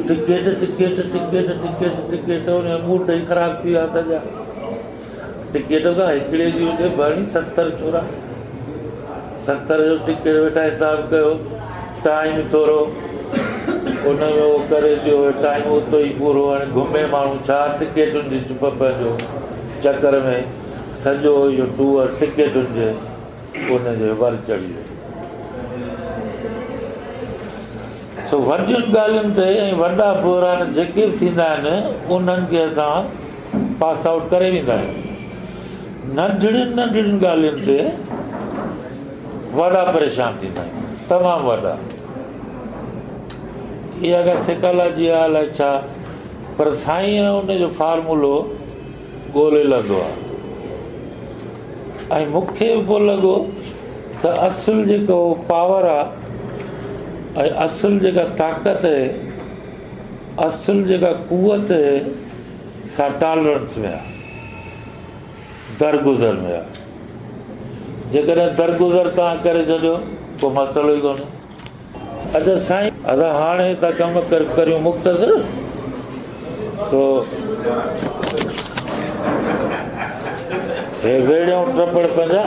Speaker 11: Ticket ticket ticket ticket ticket ان جا موڊ ئي خراب ٿي ويا سڄا. ٽڪيٽ ڪا هڪڙي جي هجي ڀرڻي 70 ڇورا 70 جو ٽڪيٽ ويٺا حساب ڪيو ٽائيم ٿورو ان ۾ اهو ڪري ڏيو ٽائيم اتو ئي پورو. هاڻي گهمي ماڻهو ڇا ٽڪيٽن جي چپ پنهنجو چڪر ۾ سڄو اهو ٽوئر ٽڪيٽن جي ان جي ور چڙهي ويو. سو وڏين ڳالهين تي ۽ وڏا بحران جيڪي به ٿيندا آهن انهن کي اسان پاس آئوٽ ڪري ويندا آهيون. ننڍڙين ننڍڙين ڳالهين تي وڏا پريشان ٿيندا آهيون، تمام وڏا. اها ڪا سائيڪالاجي آهي الائي ڇا، پر سائين ان جو فارمولو ڳولي لهندو آهي. ۽ مون کي به پوء لڳو ته اصل جيڪو پاور آهي ۽ اصل جيڪا طاقت آهي، اصل جيڪا قوت آهي، سا ٽالرنس ۾ آهي، درگذر ۾ آهي. جيڪڏهن درگذر توهان ڪري ڇڏيو پوء مسئلو ئي ڪونهي. اچا سائين اسان هاڻي ٿا ڪم ڪريون مختصر سو هي ويڙهيون ٽپڙ پنهنجا.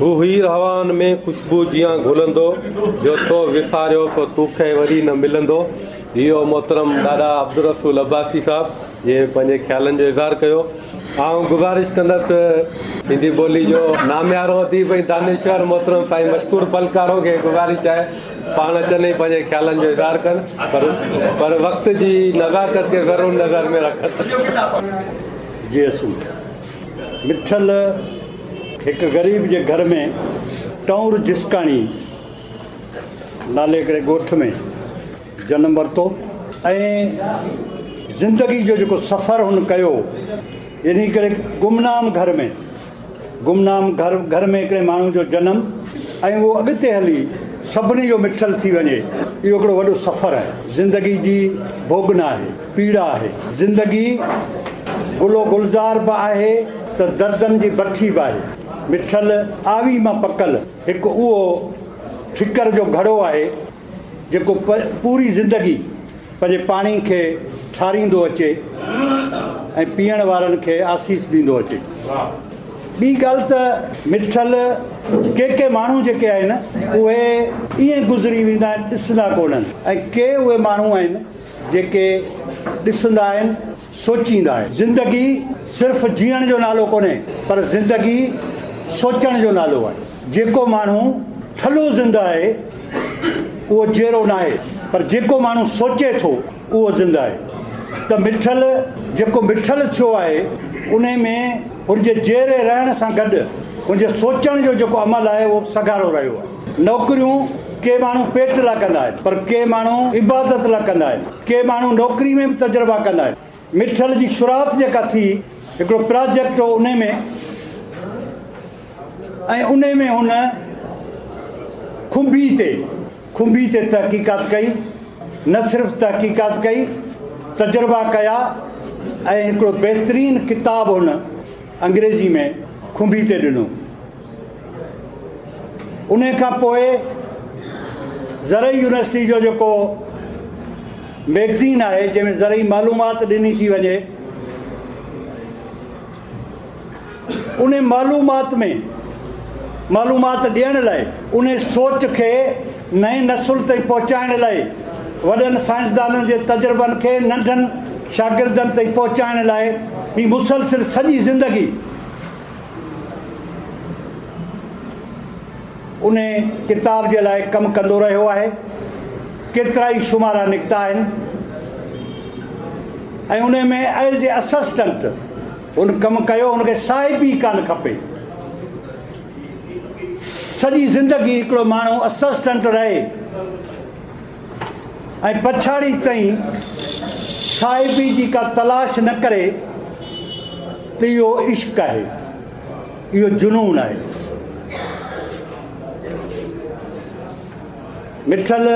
Speaker 4: هو هير هوائن ۾ خوشبو جيان گهلندو، جو تو وساريو سو توکي وري نه ملندو. اهو محترم ڏاڏا عبدالرسول عباسي صاحب جنهن پنهنجي خيالن جو اظهار ڪيو. آئون گذارش ڪندس سنڌي ٻولي جو ناميارو اديب ۽ دانشور محترم سائين مشڪور ڦلڪارو کي گذارش آهي پاڻ اچن ۽ پنهنجي خيالن جو اظهار ڪن پر وقت جي نزاڪت کي ضرور نظر ۾ رکن.
Speaker 3: جي اسين مٺل هڪ غريب جي گهر ۾ ٽئونر جسڪاڻي نالي هڪڙي ڳوٺ ۾ جنم ورتو ۽ زندگي جو جيڪو سفر هن ڪيو يعني هڪڙي گمنام گهر ۾ گمنام گهر گهر ۾ هڪڙي ماڻهو جو جنم ۽ اهو اڳتي هلي سڀني جو مٺل ٿي وڃي اهو هڪڙو وڏو سفر آهي. زندگي جي ڀوڳنا آهي، پيڙا آهي. زندگي گل و گلزار به آهي ته دردن جي بٺي به آهي. مٺل آوي مان پڪل هڪ اهو ٺڪر جو گهڙو آهي جيڪو پوري زندگي پنهنجي پاڻي کي ٺاريندو اچي ۽ پيئڻ وارن کي آسيس ڏيندو اچي. ٻي ڳالهه ته مٺل ڪي ڪي ماڻهو جيڪي آهن اهي ائين گذري ويندا آهن ڏسندا ڪونهن ۽ ڪي اهي ماڻهو آهن جيڪي ڏسندا آهن سوچيندا آهن. زندگي صرف جيئڻ جو نالو ڪونهي پر زندگي سوچڻ جو نالو آهي. جيڪو ماڻهو ٺلهو زنده آهي اهو جيئرو ناهي پر جيڪو ماڻهو سوچي ٿو اهو زنده آهي. ته مٺل جيڪو مٺل ٿيو آهي انهي ۾ هن جي جيئري رهڻ سان گڏ هن جي سوچڻ جو جيڪو عمل آهي اهو به سگهارو رهيو آهي. نوڪريون ڪي ماڻهو پيٽ لاء ڪندا آهن، پر ڪي ماڻهو عبادت لاء ڪندا آهن. ڪي ماڻهو نوڪري ۾ به تجربا ڪندا آهن. مٺل جي شروعات جيڪا ٿي، هڪڙو پراجيڪٽ هو انهي ۾ ۽ انهي ۾ هن کنڀي تي کنڀي تي تحقيقات ڪئي. نه صرف تحقيقات ڪئي، تجربا ڪيا ۽ هڪڙو بهترين ڪتاب هن انگريزي ۾ کنڀي تي ڏنو. انهي کان پوء زرعي يونيورسٽي جو جيڪو ميگزين آهي جنهن ۾ زرعي معلومات ڏني ٿي وڃي انهي معلومات ۾ معلومات ڏيڻ لاء انهي سوچ کي نئين نسل تائين پهچائڻ لاء وڏن سائنسدانن جي تجربن کي ننڍن شاگردن تائين پهچائڻ لاء هي مسلسل سڄي زندگي انهي ڪتاب جي لاء ڪم ڪندو رهيو آهي. ڪيترائي شمارا نڪتا آهن ۽ انهي ۾ ايز اي اسسٽنٽ هن ڪم ڪيو. هن کي صاحبي ڪانه کپي. سڄي زندگي هڪڙو ماڻهو اسسٽنٽ رهي ۽ پڇاڙي تائين صاحبي جي ڪا تلاش نه ڪري ته اهو عشق آهي، اهو جنون آهي. مٺل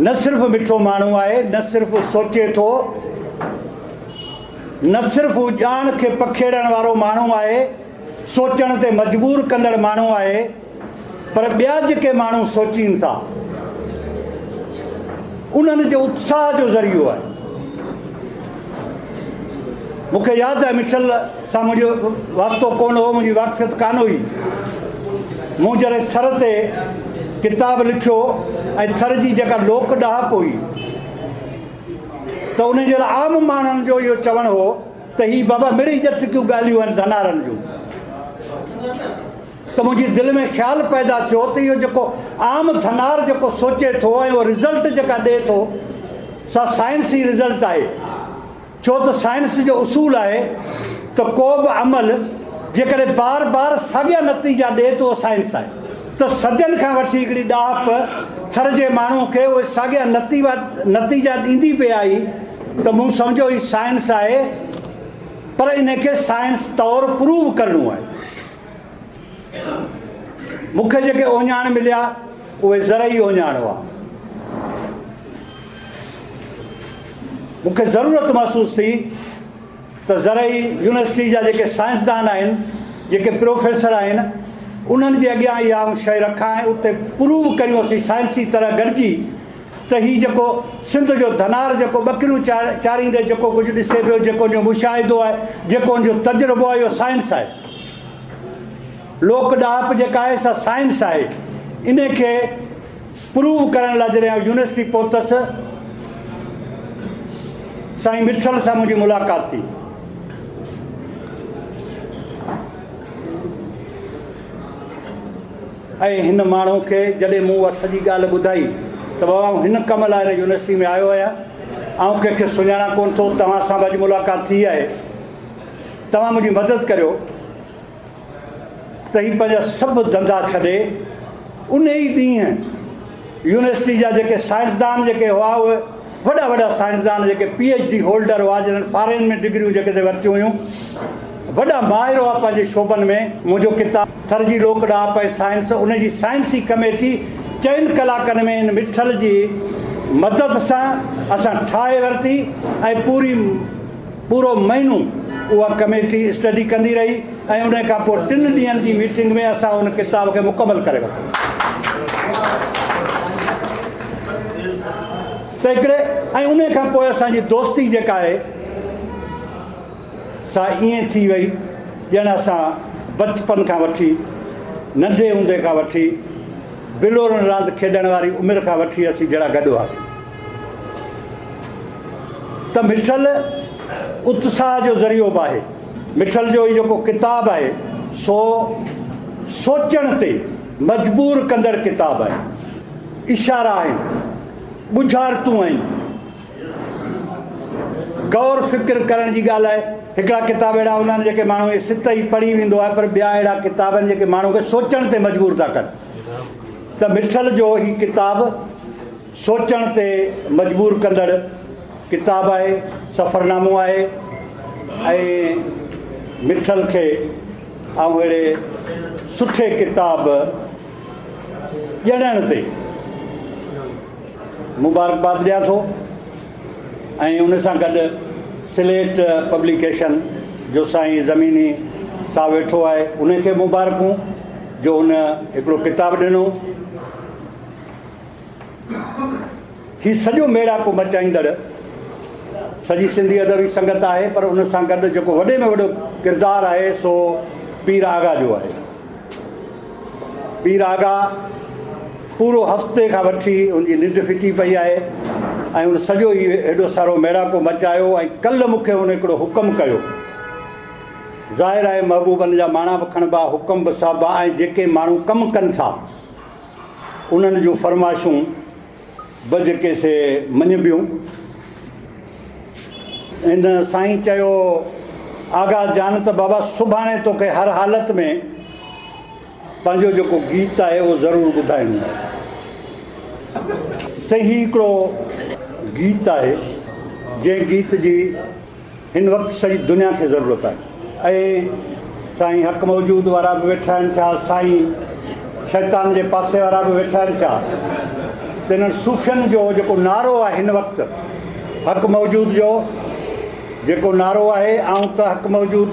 Speaker 3: نه صرف مٺو ماڻهو آهي، نه صرف سوچي ٿو، نه صرف هو ڄاڻ کي پکيڙڻ وارو ماڻهو آهي، سوچڻ تي مجبور ڪندڙ ماڻهو آهي، پر ٻيا جيڪي ماڻهو سوچين ٿا انهن جي اتساهه جو ذريعو آهي. مون کي ياد آهي مٺل سان منهنجو واسطو ڪونه هو، منهنجي واقفيت ڪانه هئي. مون جڏهن ٿر تي ڪتاب لکيو ۽ ٿر جي جيڪا لوڪ ڏاهپ هئي ته ان جي لاء عام ماڻهن جو اهو چوڻ هو ته هي بابا مڙئي ڄٽڪيون ڳالهيون آهن ڌنارن جون. ته منهنجي دل ۾ خيال پيدا ٿيو ته اهو جيڪو عام ڌنار جيڪو سوچي ٿو ۽ اهو رزلٽ جيڪا ڏئي ٿو سا سائنسي رزلٽ آهي ڇو ته سائنس جو اصول آهي ته ڪو به عمل جيڪڏهن بار بار ساڳيا نتيجا ڏئي ته اهو سائنس آهي ته صدين کان وٺي هڪڙي ڏاهپ ٿر جي ماڻهو کي اهي ساڳيا نتيجا ڏيندي پئي آئي ته مون سمجهيو هي سائنس آهي پر ان کي سائنس طور پروو ڪرڻو آهي. مون کي جيڪي اهڃاڻ مليا اهي زرعي اهڃاڻ هئا. مون کي ضرورت محسوس ٿي ته زرعي يونيورسٽي جا جيڪي سائنسدان آهن، جيڪي پروفيسر آهن، انهن جي اڳيان اها آئون شيء رکان ۽ اتي پروو ڪريون اسين سائنسي طرح گڏجي ته هي جيڪو سنڌ جو ڌنار جيڪو ٻڪريون چاريندي جيڪو ڪجهه ڏسي پيو، جيڪو ان جو مشاهدو آهي، جيڪو ان جو تجربو آهي، اهو سائنس آهي. لوڪ ڏاهپ جيڪا آهي سا سائنس آهي. انهي کي پروو ڪرڻ لاء جڏهن آئون يونيورسٽي پهتس، سائين مٺل سان منهنجي ملاقات ٿي. ۽ هن ماڻهو کي جڏهن مون اها سڄي ڳالهه ٻڌائي ته بابا آئون هن ڪم لاء هن يونيورسٽي ۾ آيو آهيان، آئون ڪنهن کي سڃاڻان ڪونه ٿو، توهان سان به اڄ ملاقات ٿي آهي، توهان منهنجي مدد ڪريو ته هي پنهنجا سڀ ڌنڌا ڇڏي انهي ئي ڏينهن يونيورسٽي جا جيڪي سائنسدان جيڪي هئا اهي وڏا وڏا سائنسدان جيڪي پي ايڇ ڊي هولڊر هئا جنهن فارين ۾ ڊگريون جيڪي سي ورتيون هيون وڏا ماهر هئا پنهنجي شعبن ۾ منهنجو ڪتاب ٿر جي لوڪ ڏاهپ ۽ سائنس ان جي سائنسي ڪميٽي چئن ڪلاڪن ۾ ان مٺل جي مدد سان اسان ٺاهي ورتي ۽ پوري پورو مهينو اها ڪميٽي اسٽڊي ڪندي رهي ۽ ان کان پوء ٽن ڏينهن جي ميٽنگ ۾ اسان ان ڪتاب کي مڪمل ڪري ورتو. ته هڪڙي ۽ ان کان پوء اسان جي دوستي جيڪا آهي سا ائين ٿي وئي ڄڻ اسان بچپن کان وٺي ننڍي هوندي کان وٺي بلورن راند کيڏڻ واري عمر کان وٺي اسين جهڙا گڏ هئاسين. ته مٺل اتساهه جو ذريعو به آهي. مٺل جو هي جيڪو ڪتاب آهي سو سوچڻ تي مجبور ڪندڙ ڪتاب آهي. اشارا آهن، ڳجهارتون آهن، غور فڪر ڪرڻ جي ڳالهه آهي. هڪڙا ڪتاب اهڙا هوندا آهن جيڪي ماڻهو ائين ست ئي پڙهي ويندو آهي پر ٻيا اهڙا ڪتاب آهن جيڪي ماڻهو کي سوچڻ تي مجبور ٿا ڪن. ته مٺل جو هي ڪتاب سوچڻ تي مجبور ڪندڙ ڪتاب آهي، سفرنامو آهي ۽ مٺل کي آئون اهڙي سٺي ڪتاب ڄڻڻ تي مبارڪباد ڏيان ٿو ۽ ان سان گڏ سليٽ پبليڪيشن جو سائين زميني صاحب ويٺو آهي ان کي مبارڪون جو هن هڪڙو ڪتاب ڏنو. هي سڄو ميڙاڪو مچائيندڙ سڄي سنڌي ادبي سنگت آهي پر ان سان گڏ جيڪو وڏي ۾ وڏو ڪردار آهي سو پير آغا جو آهي. پير آغا پورو هفتي کان وٺي ان جي ننڊ ڦٽي پئي آهي ۽ ان سڄو هي هيڏو سارو ميڙاڪو مچايو ۽ ڪلهه مون کي هن هڪڙو حڪم ڪيو. ظاهر آهي محبوبن جا ماڻا به کڻبا، حڪم به سهبا ۽ جيڪي ماڻهو ڪم ڪن ٿا انهن جون فرمائشون به جيڪي سي مڃبيون. هن سائين چيو آغا جان ته بابا سڀاڻي توکي هر حالت ۾ پنهنجو جيڪو گيت آهي اهو ضرور ٻڌائڻو آهي. سائين هي هڪڙو گيت آهي جنهن گيت جي هن وقت سڄي دنيا کي ضرورت آهي ۽ سائين حق موجود وارا به ويٺا آهن ڇا سائين شيطان جي پاسي وارا به ويٺا آهن ڇا ته انهن صوفين جو جيڪو نعرو آهي هن وقت حق موجود جو جيڪو نعرو آهي آئون ته حق موجود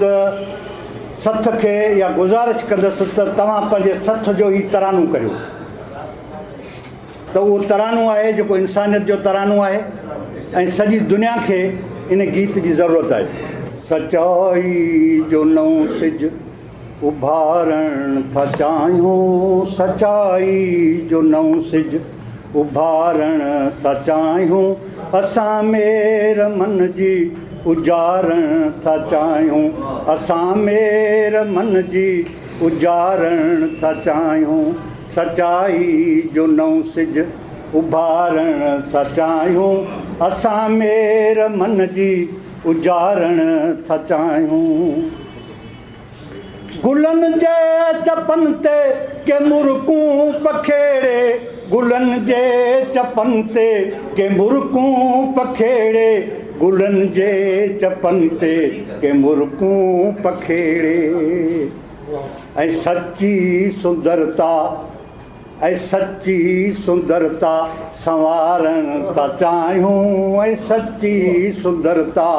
Speaker 3: سٿ کي اها گذارش ڪندس ته توهان پنهنجي سٿ جو هي ترانو ڪريو ته اهو ترانو آهي جيڪو انسانيت جو ترانو آهي ۽ سڄي دنيا کي ان گيت جي ضرورت آهي. سچائي جو نئون سج اڀارڻ ٿا چاهيون سچائي جو نئون سج اڀارڻ ٿا چاهيون اسان مير من جي اجارڻ ٿا چاهيون اسان مير من جي اجارڻ ٿا چاهيون سچائي جو نئون سج اڀارڻ ٿا چاهيون اسان مير من جي اجارڻ ٿا چاهيون. گلن جي چپن تي ڪي مرڪون پکيڙي گلن جي چپن تي ڪي مرڪون پکيڙي گلن جي چپن تي ڪي مرڪون پکيڙي. ۽ سچي سندرتا ۽ سچي سندرتا سنوارڻ ٿا چاهيون ۽ سچي سندرتا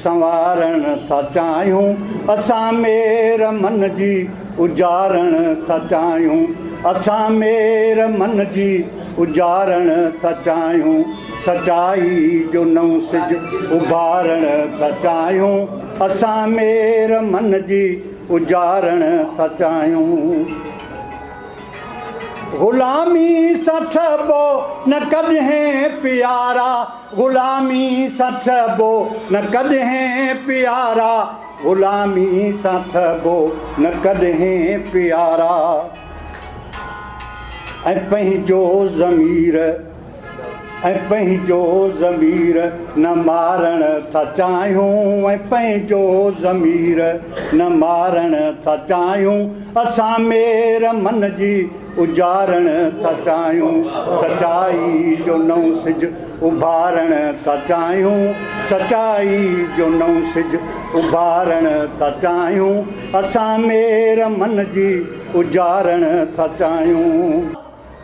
Speaker 3: سنوارڻ ٿا چاهيون اسان مير من جي اجارڻ ٿا چاهيون اسان مير من جي اجارڻ ٿا چاهيون سچائي جو نئون سج اڀارڻ ٿا چاهيون اسان مير من جي اجارڻ ٿا چاهيون. غلامي سان ٺهبو نه ڪڏهن پيارا غلامي سان ٺهبو نه ڪڏهن پيارا غلامي سان ٺهبو نه ڪڏهن پيارا ۽ پنهنجو ضمير ۽ پنهنجو ضمير نه مارڻ ٿا چاهيون ۽ پنهنجو ضمير نه مارڻ ٿا چاهيون اسان مير من جي اجارڻ ٿا چاهيون سچائي جو نئون سج اڀارڻ ٿا چاهيون سچائي جو نئون سج اڀارڻ ٿا چاهيون اسان مير من جي اجارڻ ٿا چاهيون.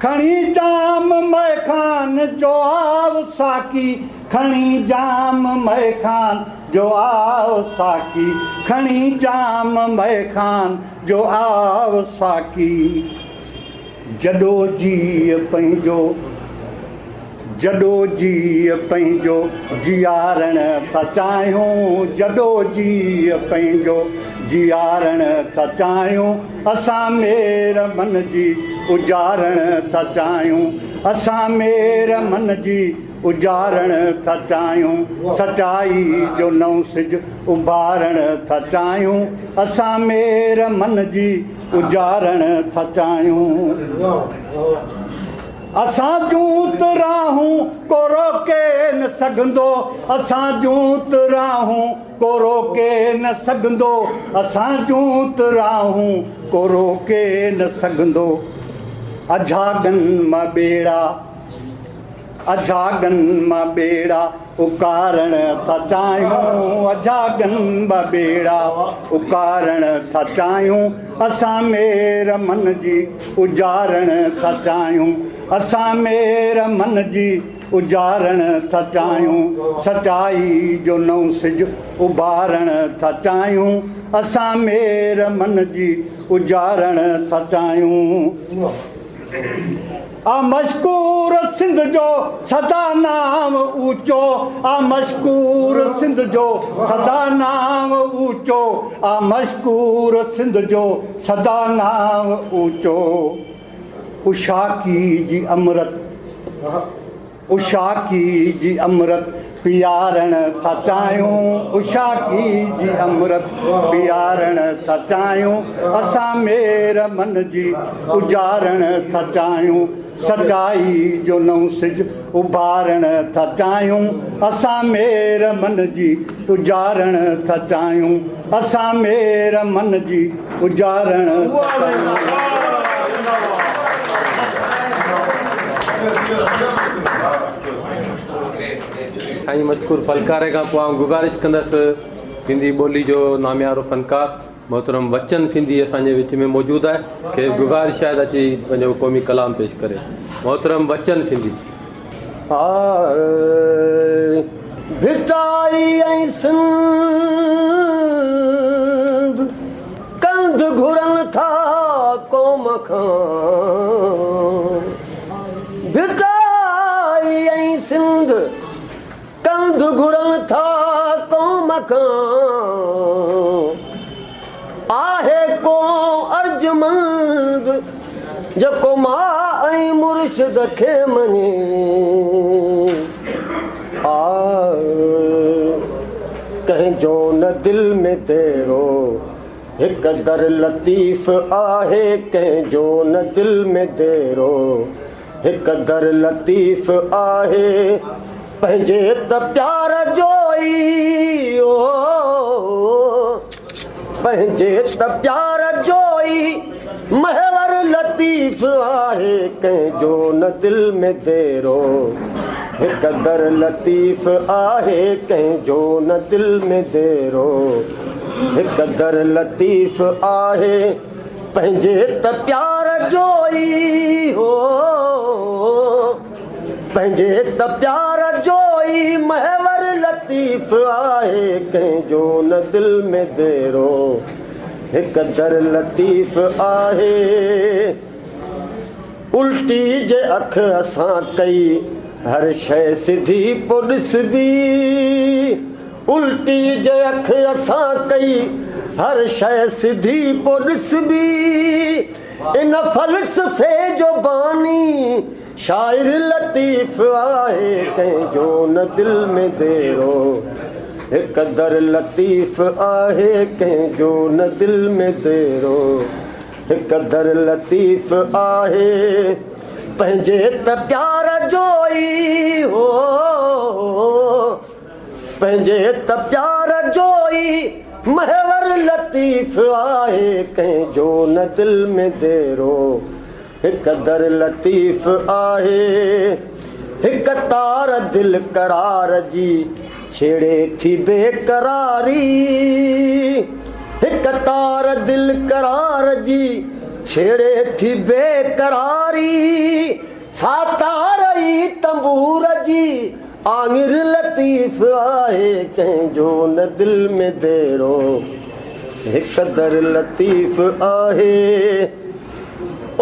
Speaker 3: کڻي جام مئخان جو آء ساقي کڻي جام مئخان جو آء ساقي کڻي جام مئخان جو آء ساقي جڏو جيء پنهنجو جڏو جيء پنهنجو جيارڻ ٿا چاهيون جڏو جيء پنهنجو جيارڻ ٿا چاهيون اسان مير من جي اجارڻ ٿا چاهيون اسان مير من جي اجارڻ ٿا چاهيون سچائي جو نئون سج اڀارڻ ٿا چاهيون اسان مير من جي اجارڻ ٿا چاهيون. اسان جون ته راهون ڪو روڪي نه سگهندو اسان جون ته راهون ڪو روڪي نه سگهندو اسان جون ته راهون ڪو روڪي نه سگهندو.
Speaker 12: اجهاڳن مان ٻيڙا، اجهاڳن مان ٻيڙا اڪارڻ ٿا چاهيون، اجهاڳن مان ٻيڙا اڪارڻ ٿا چاهيون، اسان مير من جي اجارڻ ٿا چاهيون، اسان مير من جي اجارڻ ٿا چاهيون، سچائي جو نئون سج اڀارڻ ٿا چاهيون، اسان مير من جي اجارڻ ٿا چاهيون. آ مشڪور سنڌ جو سدا نام اوچو، آ مشڪور سنڌ جو سدا نام اوچو، آ مشڪور سنڌ جو سدا نام اوچو. اشاڪي جي امرت، اشاڪي جي امرت پيارڻ ٿا چاهيون، اشاڪي جي امرت پيارڻ ٿا چاهيون، اسان مير من جي اجارڻ ٿا چاهيون، سچائي جو نئون سج اڀارڻ ٿا چاهيون، اسان مير من جي اجارڻ ٿا چاهيون، اسان مير من جي اجارڻ ٿا چاهيون.
Speaker 4: سائين مذڪور ڦلڪاري کان پوء آئون گذارش ڪندس سنڌي ٻولي جو ناميارو فنڪار محترم وچن سنڌي اسان جي وچ ۾ موجود آهي، کيس گذارش آهي ته اچي پنهنجو قومي ڪلام پيش ڪري. محترم وچن سنڌي.
Speaker 5: ڀٽائي ۽ سنڌ ڪنڌ گهرن ٿا قوم کان، ڀٽائي ۽ سنڌ ڪنڌ گهرن ٿا قوم کان، آهي ڪو ارجمند جيڪو مان ۽ مرشد کي مڃي. آ ڪنهن جو نه دل ۾ ديرو، هڪ در لطيف آهي، ڪنهن جو نه دل ۾ ديرو، هڪ در لطيف آهي، پنهنجي ته پيار جو ئي، او پنهنجي ته پيار جو ئي محور لطيف آهي، ڪنهن جو نه دل ۾ ديرو، هڪ در لطيف آهي، ڪنهن جو نه دل ۾ ديرو، هڪ در لطيف آهي، پنهنجي ته پيار جو ئي هو، پنهنجي ته پيار جو ئي محور لطيف آهي، ڪنهن جو نه دل ۾ ديرو، هڪ در لطيف آهي. الٽي جي اک اسان ڪئي، هر شيءِ سڌي پوءِ ڏسبي، الٽي جي اک اسان ڪئي، هر شيءِ سڌي پوءِ ڏسبي، ان فلسفي جو باني شاعر لطيف آهي، ڪنهن جو نه دل ۾ ديرو، هڪ در لطيف آهي، ڪنهن جو نه دل ۾ ديرو، هڪ در لطيف آهي، پنهنجي ته پيار جو ئي هو، پنهنجي ته پيار جو ئي محور لطيف آهي، ڪنهن جو نه دل ۾ ديرو، هڪ در لطيف آهي. هڪ تار دل قرار جي ڇيڙي ٿي بيقراري، هڪ تار دل قرار جي ڇيڙي ٿي بيقراري، سا تار ئي تنبور جي آڱر لطيف آهي، ڪنهن جو نه دل ۾ ديرو، هڪ در لطيف آهي.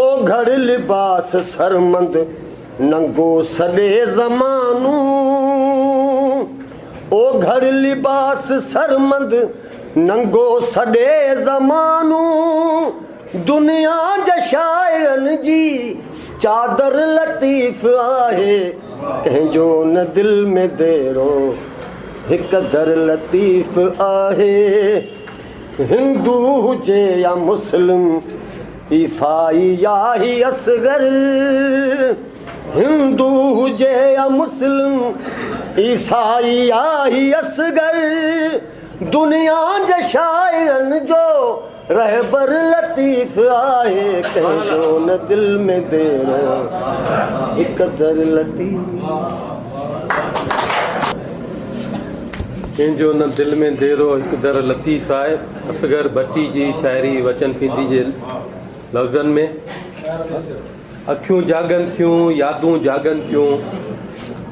Speaker 5: او گهڙ لباس سرمند ننگو سڏي زمانو، او گهڙ لباس سرمند ننگو سڏي زمانو، دنيا جي شاعرن جي چادر لطيف آهي، ڪنهن جو نه دل ۾ ديرو، هڪ در لطيف آهي. هندو هجي يا مسلم، عيسائي يا هي اصغر، هندو هجي يا مسلم، عيسائي يا هي اصغر، دنيا جي شاعرن جو رهبر لطيف آهي ڪنهن جو نه دل ۾ ديرو هڪ در لطيف.
Speaker 4: ڪنهن جو نه دل ۾ ديرو هڪ در لطيف آهي اصغر ڀٽي جي شاعري وچن سنڌي جي لفظن ۾. اکيون جاڳن ٿيون يادون جاڳن ٿيون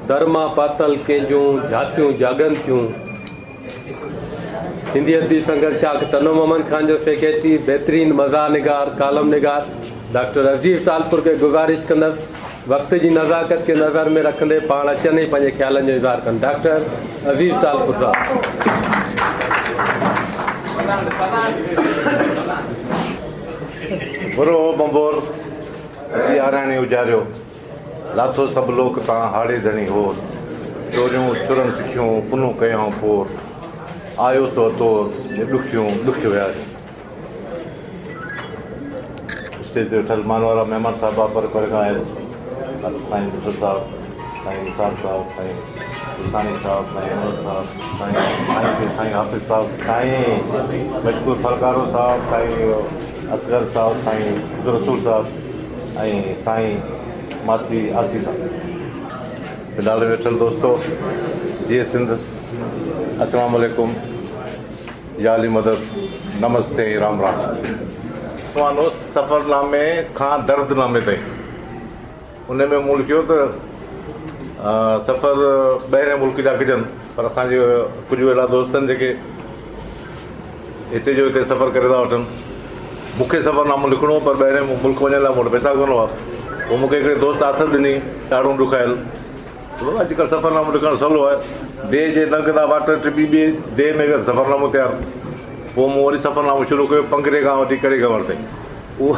Speaker 4: در مان پاتل ڪنهن جون جهاتيون جاڳن ٿيون. سنڌي ادبي سنگت شاخ ٽنڊو محمد خان جو سيڪريٽري بهترين مزاح نگار ڪالم نگار ڊاڪٽر عزيز ٽالپر کي گذارش ڪندس وقت جي نزاڪت کي نظر ۾ رکندي پاڻ اچن ۽ پنهنجي خيالن جو اظهار ڪن ڊاڪٽر عزيز ٽالپر صاحب.
Speaker 7: برو هو ڀنڀور، اچي آرياڻي اجاريو. لاٿو سڀ لوڪ تان هاڙهي ڌڻي هور. چوريون چورڻ سکيون، پنهون ڪيائون پور. آيو سو اتور، جي ڏکيون ڏک وياريون. اسٽيج تي ويٺل مانوارا مهمان صاحبا پري پري کان آيل سائين مٺل صاحب، سائين نثار صاحب، سائين عيساڻي صاحب، سائين انور صاحب، سائين سائين سائين حافظ صاحب، سائين مشڪور ڦلڪارو صاحب، سائين اصغر صاحب، سائين عبدالرسول صاحب ۽ سائين ماسي آسي صاحب. پنڊال ۾ ويٺل دوستو جيئي سنڌ السلام عليڪم يا علي مدد نمستي ۽ رام رام. عنوان هو سفرنامي کان درد نامي تائين. ان ۾ مون لکيو ته سفر ٻاهرين ملڪ جا ڪجن پر اسان جي ڪجهه اهڙا دوست آهن جيڪي هتي جو هتي سفر ڪري ٿا وٺن. مون کي سفرنامو لکڻو هو پر ٻاهرين ملڪ وڃڻ لاء مون وٽ پئسا ڪونه هئا. پوء مون کي هڪڙي دوست آٿت ڏني ڏاڙهون ڏکايل ته بابا اڄڪلهه سفرنامو لکڻ سولو آهي. ديهه جي دنگ تان واٽ ٽپي ٻئي ديهه ۾ ويل سفرنامو تيار. پوء مون وري سفرنامو شروع ڪيو پنگري کان وٺي ڪڙي گنور تائين. اهو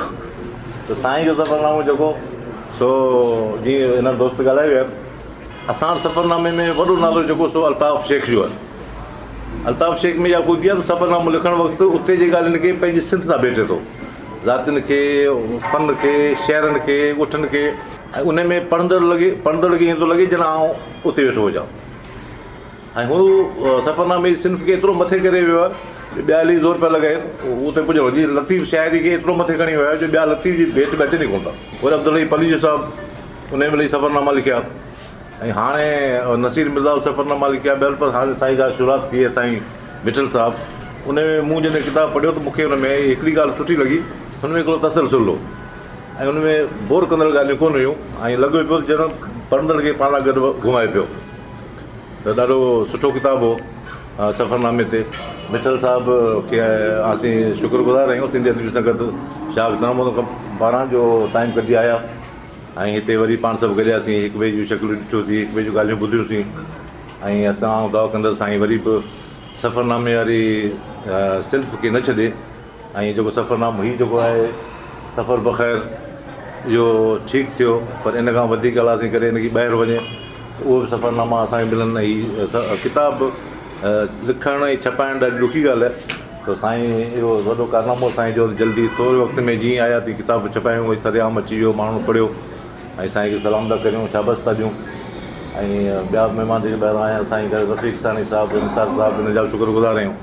Speaker 7: ته سائين جو سفرنامو جيڪو سو جيئن هن دوست ڳالهائي ويا اسان وٽ سفرنامي ۾ وڏو نالو جيڪو سو الطاف شيخ جو آهي. الطاف شيخ ۾ اها خوبي آهي ته سفرنامو لکڻ وقت اتي جي ڳالهين کي پنهنجي سنڌ سان ڀيٽي ٿو. ذاتين کي، فن کي، شهرن کي، ڳوٺن کي ۽ ان ۾ پڙهندڙ لڳي پڙهندڙ کي ائين ٿو لڳي ڄڻ آئون اتي ويٺو هجان ۽ هو سفرنامي جي صنف کي ايترو مٿي ڪري ويو آهي جو ٻيا الائي زور پيا لڳائين اتي پڄڻو جيئن لطيف شاعري کي ايترو مٿي کڻي ويو آهي جو ٻيا لطيف جي ڀيٽ ۾ اچن ئي ڪونه ٿا. وري عبدالحئي پليجو صاحب ان ۾ الائي سفرناما لکيا. ۽ هاڻي نصير مرزا به سفرناما لکيا ٻيل پر هاڻي سائين جا شروعات ٿي آهي سائين مٺل صاحب ان ۾ مون جڏهن ڪتاب پڙهيو ته مون کي ان ۾ هڪڙي ڳالهه سٺي لڳي هن ۾ هڪڙو تسلسل هو ۽ ان ۾ بور ڪندڙ ڳالهيون ڪونه هيون ۽ لڳي پيو ته ڄڻ پڙهندڙ کي پاڻ سان گڏ گهمائي پيو ته ڏاڍو سٺو ڪتاب هو سفرنامي تي مٺل صاحب کي اسين شڪر گذار آهيون سنڌي ادبي سنگت شاخ نرمل پاران جو ٽائيم ڪڍي آيا ۽ هتي وري پاڻ سڀ گڏياسين، هڪ ٻئي جون شڪليون ڏٺيوسين، هڪ ٻئي جون ڳالهيون ٻڌيونسين ۽ اسان آئون دعا ڪندس سائين وري به سفرنامي واري صنف کي نه ڇڏي ۽ جيڪو سفرنامو هي جيڪو آهي سفر بخير اهو ٺيڪ ٿيو پر ان کان وڌيڪ الله سائين ڪري ان کي ٻاهر وڃي ته اهو به سفرناما اسان کي ملن ۽ هي ڪتاب لکڻ ۽ ڇپائڻ ڏاڍي ڏکي ڳالهه آهي ته سائين اهو وڏو ڪارنامو سائين جو جلدي ٿوري وقت ۾ جيئن آيا تيئن ڪتاب ڇپايون ۽ سرعام اچي ويو ماڻهن پڙهيو ۽ سائين کي سلام ٿا ڪريون شابس ٿا ڏيون ۽ ٻيا به مهمان جيڪي ٻاهران آيا سائين رفيق عيساڻي صاحب نثار صاحب ان جا به شڪر گذار آهيون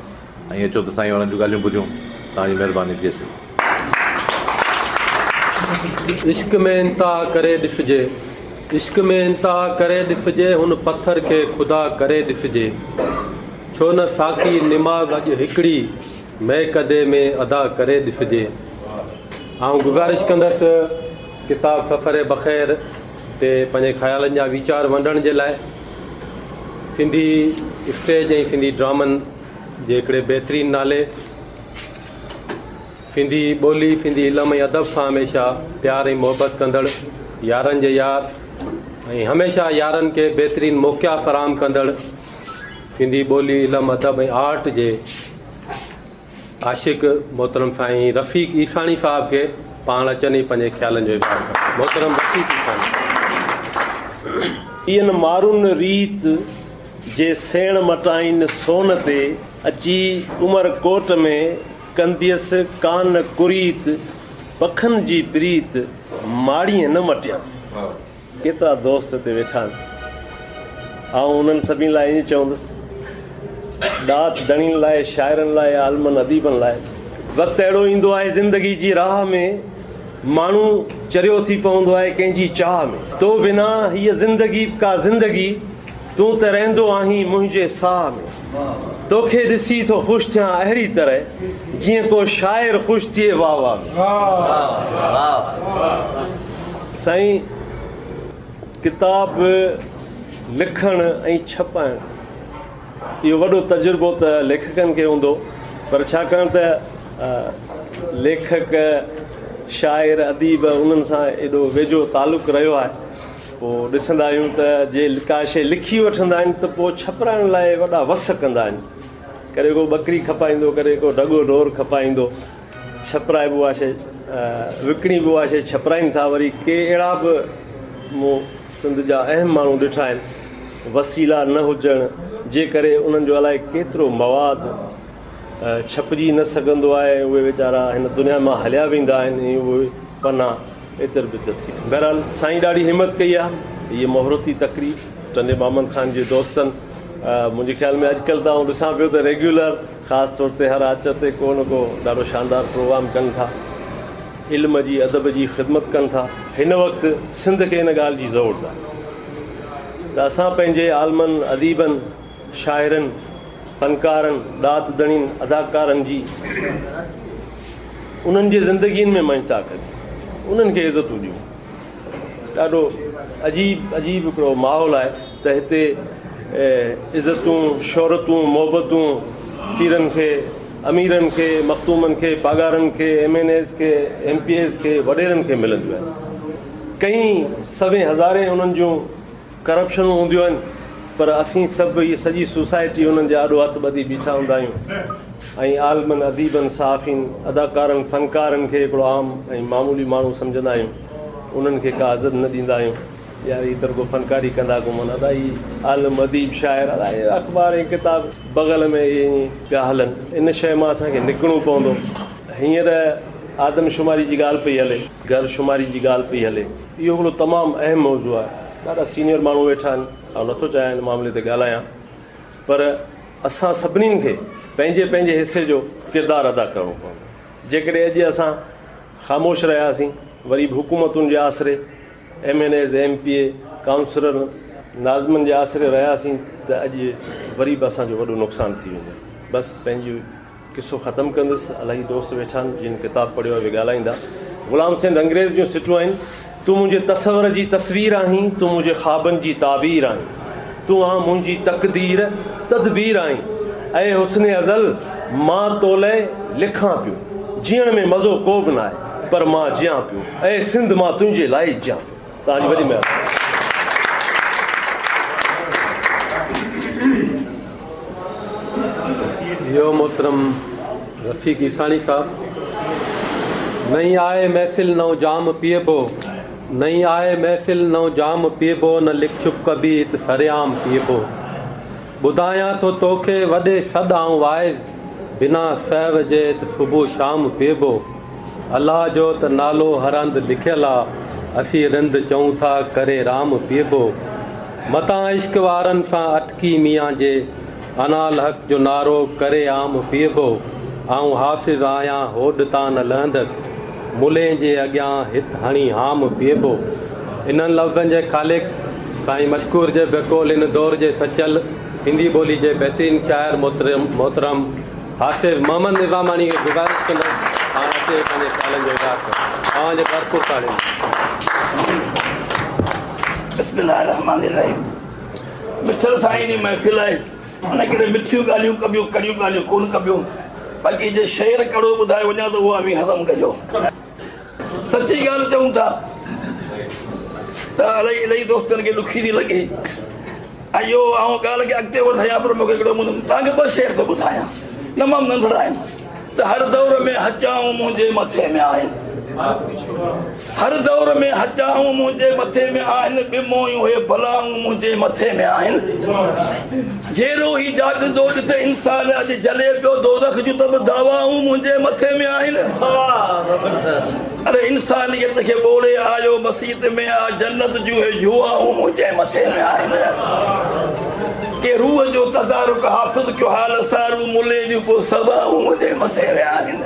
Speaker 7: ۽ اچو ته سائين وارن جون ڳالهيون ٻڌيون توهان جي مهرباني جي سر.
Speaker 4: عشق ۾ انتها ڪري ڏسجي. عشق ۾ انتها ڪري ڏسجي هن پٿر کي خدا ڪري ڏسجي. ڇو نه ساقي نماز اڄ هڪڙي مئڪدي ۾ ادا ڪري ڏسجي. آئون گذارش ڪندس ڪتاب سفر بخير تي پنهنجي خيالن جا ويچار ونڊڻ جي لاء سنڌي اسٽيج ۽ سنڌي ڊرامن جي هڪڙي بهترين نالي سنڌي ٻولي سنڌي علم ۽ ادب سان هميشه پيار ۽ محبت ڪندڙ يارن جي يار ۽ هميشه يارن کي بهترين موقعا فراهم ڪندڙ سنڌي ٻولي، علم، ادب ۽ آرٽ جي عاشق محترم سائين رفيق عيساڻي صاحب کي پاڻ اچن ۽ پنهنجي خيالن جو اظهار ڪن. محترم رفيق عيساڻي.
Speaker 13: اين مارون ريت، جي سيڻ مٽائين سون تي. اچي عمر ڪوٽ ۾، ڪنديس ڪان ڪريت. پکن جي پريت، ماڙيين نه مٽيان. ڪيترا دوست هتي ويٺا آهن. آئون انهن سڀني لاء ائين چوندس، ڏات ڌڻين لاء، شاعرن لاء، عالمن اديبن لاء وقت اهڙو ايندو آهي زندگي جي راهه ۾ ماڻهو چريو ٿي پوندو آهي ڪنهن جي چاهه ۾. تو بنا هيء زندگي به ڪا زندگي، تون ته رهندو آهين منهنجي ساهه ۾. توکي ڏسي ٿو خوش ٿيان اهڙي طرح، جيئن ڪو شاعر خوش ٿئي واه واه ۾. سائين ڪتاب لکڻ ۽ ڇپائڻ. اهو وڏو تجربو ته ليکڪن کي هوندو پر ڇاڪاڻ ته ليکڪ، شاعر، اديب انهن سان ايڏو ويجهو تعلق رهيو آهي پوء ڏسندا آهيون ته جي ڪا شيء لکي وٺندا آهن ته پوء ڇپرائڻ لاء وڏا وس ڪندا آهن. ڪڏهن ڪو ٻڪري کپائيندو، ڪڏهن ڪو ڍڳو ڍور کپائيندو، ڇپرائي به اها شيء وڪڻي به اها شيء ڇپرائين ٿا. وري ڪي اهڙا به مون سنڌ جا اهم ماڻهو ڏٺا آهن، وسيلا نه هجڻ جي ڪري انهن جو الائي ڪيترو مواد ڇپجي نه سگهندو آهي ۽ اهي ويچارا هن دنيا مان هليا ويندا آهن ۽ اهي پنا ايتر بتر ٿي ويندا. بهرحال سائين ڏاڍي همت ڪئي آهي هيء مهورتي تقريب ٽنڊي محمد خان جي دوستن منهنجي خيال ۾ اڄڪلهه ته آئون ڏسان پيو ته ريگيولر خاص طور تي هر آچر تي ڪو نه ڪو ڏاڍو شاندار پروگرام ڪن ٿا. علم جي ادب جي خدمت ڪن ٿا. هن وقت سنڌ کي ان ڳالهه جي ضرورت آهي ته اسان پنهنجي عالمن، اديبن، شاعرن، فنڪارن، ڏات ڌڻين، اداڪارن جي انهن جي زندگين ۾ مڃتا ڪجي، انهن کي عزتون ڏيون. ڏاڍو عجيب عجيب هڪڙو ماحول آهي ته هتي عزتون، شهرتون، محبتون پيرن کي، اميرن کي، مخدومن کي، پاڳارن کي، ايم اين ايز کي، ايم پي ايز کي، وڏيرن کي ملنديون آهن. ڪئين سوين هزارين انهن جون ڪرپشنون هونديون آهن پر اسين سڀ هي سڄي سوسائٽي انهن جي آڏو هٿ ٻڌي بيٺا هوندا آهيون ۽ عالمن، اديبن، صحافين، اداڪارن، فنڪارن کي هڪڙو عام ۽ معمولي ماڻهو سمجهندا آهيون، انهن کي ڪا عزت نه ڏيندا آهيون. يار هي ته رڳو فنڪاري ڪندا گهمن، ادا هي عالم، اديب، شاعر، ادا هي اخبار ۽ ڪتاب بغل ۾ ائين ئي پيا هلن. ان شيء مان اسان کي نڪرڻو پوندو. هينئر آدمشماري جي ڳالهه پئي هلي، گهر شماري جي ڳالهه پئي هلي. اهو هڪڙو تمام اهم موضوع آهي. ڏاڍا سينيئر ماڻهو ويٺا آهن، آئون نٿو چاهيان ان معاملي تي ڳالهايان پر اسان سڀني کي پنهنجي پنهنجي حصي جو ڪردار ادا ڪرڻو پوندو. جيڪڏهن اڄ اسان خاموش رهياسين وري به حڪومتن جي آسري، M N As, M P A, ڪائونسلرن، ناظمن جي آسري رهياسين ته اڄ وري به اسان جو وڏو نقصان ٿي ويندو. بس پنهنجي قصو ختم ڪندس. الاهي دوست ويٺا آهن جن ڪتاب پڙهيو آهي اهي ڳالهائيندا. غلام حسين رنگريز جون سٽون آهن، تون منهنجي تصور جي تصوير آهين، تون منهنجي خوابن جي تعبير آهين، تون آن منهنجي تقدير تدبير آهين، اي حسن ازل مان تولئه لکان پيو، جيئڻ ۾ مزو ڪو به ناهي پر مان جيان پيو، اي سنڌ مان تنهنجي لاء ئي جيان پيو. توهان جي وڏي مهرباني.
Speaker 4: اهو محترم رفيق عيساڻي صاحب نئين آهي محفل نئون جام پيئبو نئين آهي محفل نئون جام پيئبو نه لڪ ڇپ ڪبي هت سرعام پيئبو ٻڌايان ٿو توکي وڏي سڏ آئون واعظ بنا سهو جي هت صبح شام پيئبو الله جو ته نالو هر هنڌ لکيل آ، اسين رند چئون ٿا ڪري رام پيئبو. متان عشق وارن سان اٽڪي ميان جي، اناالحق جو نعرو ڪري عام پيئبو. آئون حافظ آهيان هوڏ تان نه لهندس، ملين جي اڳيان هت هڻي هام پيئبو. انهن لفظن جي خالق سائين مشڪور جي بقول هن دور جي سچل سنڌي ٻولي جي بهترين شاعر محترم حافظ محمد نظاماڻي کي گذارش ڪندس پاڻ اچي پنهنجي خيالن جو اظهار ڪن. اوهان جي ڀرپور تاڙين.
Speaker 14: بسم الله الرحمٰن الرحيم مٺل سائين جي محفل آهي ان ڪري مٺيون ڳالهيون ڪبيون ڪڙيون ڳالهيون ڪونه ڪبيون باقي جي شعر ڪڙو ٻڌايو وڃان ته اهو اوهين هضم ڪجو سچي ڳالهه چئون ٿا ته الائي الائي دوستن کي ڏکي ٿي لڳي ۽ اهو آئون ڳالهه کي اڳتي وڌايان پر مون کي هڪڙو توهان کي ٻه شعر ٿو ٻڌايان تمام ننڍڙا آهن ته هر دور ۾ هچائون منهنجي مٿي ۾ آهن هر دور ۾ هچائون منهنجي مٿي ۾ آهن ٻه مويون هي بلائون منهنجي مٿي ۾ آهن جيرو هي جاڳندو ڏس انسان اڄ جلي پيو دوزخ جون ته به دعوائون منهنجي مٿي ۾ آهن اري انسانيت کي ٻوڙي آيو مسيت ۾ آ جنت جون هي جوائون منهنجي مٿي ۾ آهن ڪي روح جو تدارڪ حافظ ڪيو حال سارو ملي جون پو سزائون منهنجي مٿي ۾ آهن.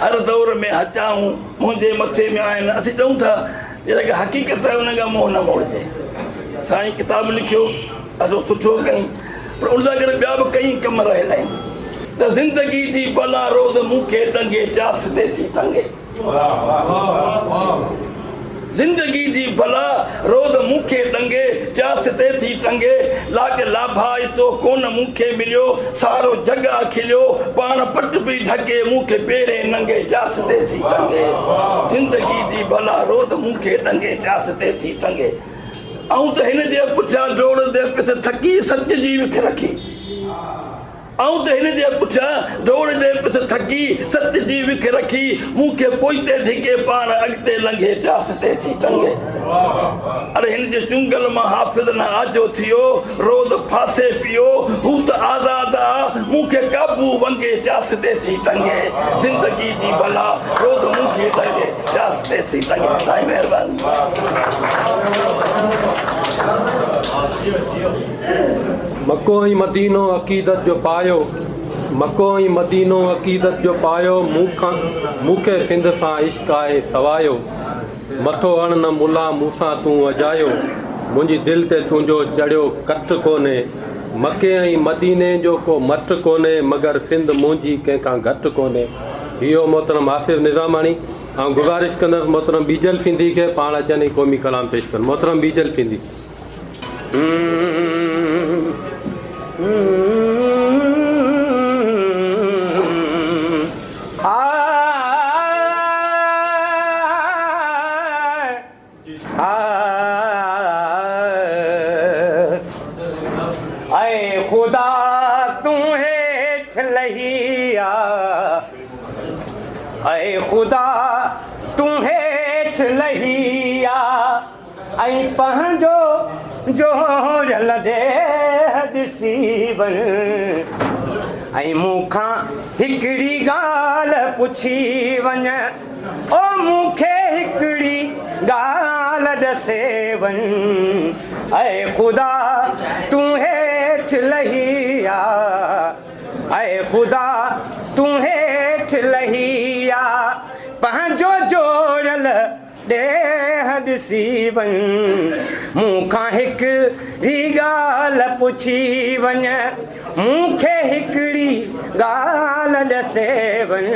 Speaker 14: هر دور ۾ هچائون منهنجي مٿي ۾ آهن. اسين چئون ٿا جيڪا حقيقت آهي ان کان منهن نه موڙجي. سائين ڪتاب لکيو ڏاڍو سٺو ڪيائين پر ان سان گڏ ٻيا به ڪئين ڪم رهيل آهن ته زندگي جي بلا روز مون کي ڏنگي ٽياس تي ٿي ٽنگي. زندگي جي بلا روز مون کي ڏنگي، ٽياس تي ٿي ٽنگي. لاڳ لاڀائتو ڪونه مون کي مليو، سارو جڳ آ کليو، پاڻ پٽ پئي ڍڪي، مون کي پيرين ننگي، ٽياس تي ٿي ٽنگي. زندگي جي بلا روز مون کي ڏنگي، ٽياس تي ٿي ٽنگي. آئون ته هن جي پٺيان ڊوڙندي پيس، ٿڪي سچ جي وک رکي. آئون ته هن جي پٺيان ڊوڙندي پيس ٿڪي سچ جي وک رکي مون کي پوئتي ڌڪي پاڻ اڳتي لنگهي ٽياس تي ٿي ٽنگي اڙي هن جي چنگل مان حافظ نه آجو ٿيو روز ڦاسي پيو هو ته آزاد آ مون کي قابو ونگي ٽياس تي ٿي ٽنگي زندگي جي بلا روز مون کي ڏنگي ٽياس تي ٿي ٽنگي سائين مهرباني.
Speaker 4: مڪو ۽ مدينو عقيدت جو پايو، مڪو ۽ مدينو عقيدت جو پايو، مون کان مون کي سنڌ سان عشق آهي سوايو، مٿو هڻ نه ملان مون سان تون اجايو، منهنجي دل تي تنهنجو چڙهيو ڪٽ ڪونهي، مڪي ۽ مديني جو ڪو مٽ ڪونهي، مگر سنڌ منهنجي ڪنهن کان گهٽ ڪونهي. هي هو محترم آصف نظاماڻي. آئون گذارش ڪندس محترم ٻيجل سنڌي کي پاڻ اچن ۽ قومي ڪلام پيش ڪن. محترم ٻيجل سنڌي.
Speaker 10: اي خدا تون هيٺ لهي آ اي خدا تون هيٺ لهي آ ۽ پنهنجو جوڙيل ڏيهه ڏسي وڃ ۽ مون کان هڪڙي ڳالهه پڇي وڃ او مون کي هڪڙي ڳالهه ڏسي وڃ اي خدا تون هيٺ لهي آ اي خدا تون هيٺ لهي آ پنهنجو جوڙيل ڏيهه ڏسي وڃ، مون کان هڪڙي ڳالهه پڇي وڃ، مون کي هڪڙي ڳالهه ڏسي وڃ،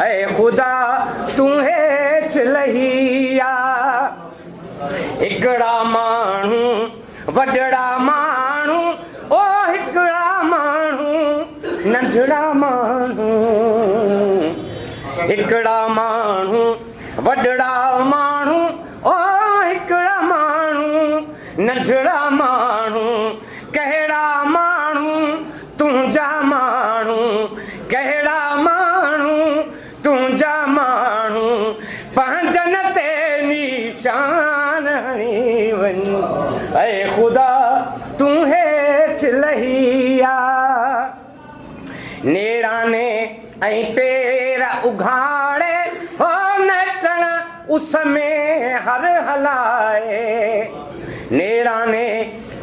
Speaker 10: اي خدا تون هيٺ لهي آ. هڪڙا ماڻهو وڏڙا ماڻهو، او هڪڙا ماڻهو ننڍڙا ماڻهو، هڪڙا ماڻهو وڏڙا ماڻهو، او هڪڙا ماڻهو ننڍڙا ماڻهو، ڪهڙا ماڻهو تنهنجا ماڻهو، ڪهڙا ماڻهو تنهنجا ماڻهو، پنهنجن تي نشان هڻي وڃ، اي خدا تون هيٺ لهي آ. نيراني ۽ پير اگهاڙي هو نٽڻ اس ۾ هر هلائي. نيراني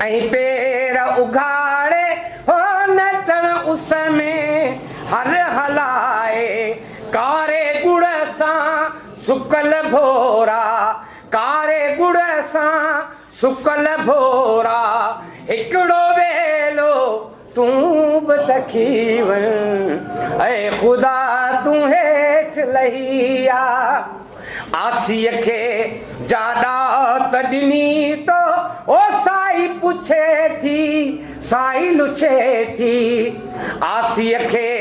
Speaker 10: ۽ پير اگهاڙي هو نٽڻ اس ۾ هر هلائي. ڪاري ڳڙ سان سڪل ڀورا، ڪاري ڳڙ سان سڪل ڀورا، هڪڙو ويلو تون به چکي وڃ، اي خدا تون هيٺ لهي آ. آسيء کي جا ڏات ڏني تو، او سائي پڇي ٿي، سائي لڇي ٿي. آسيء کي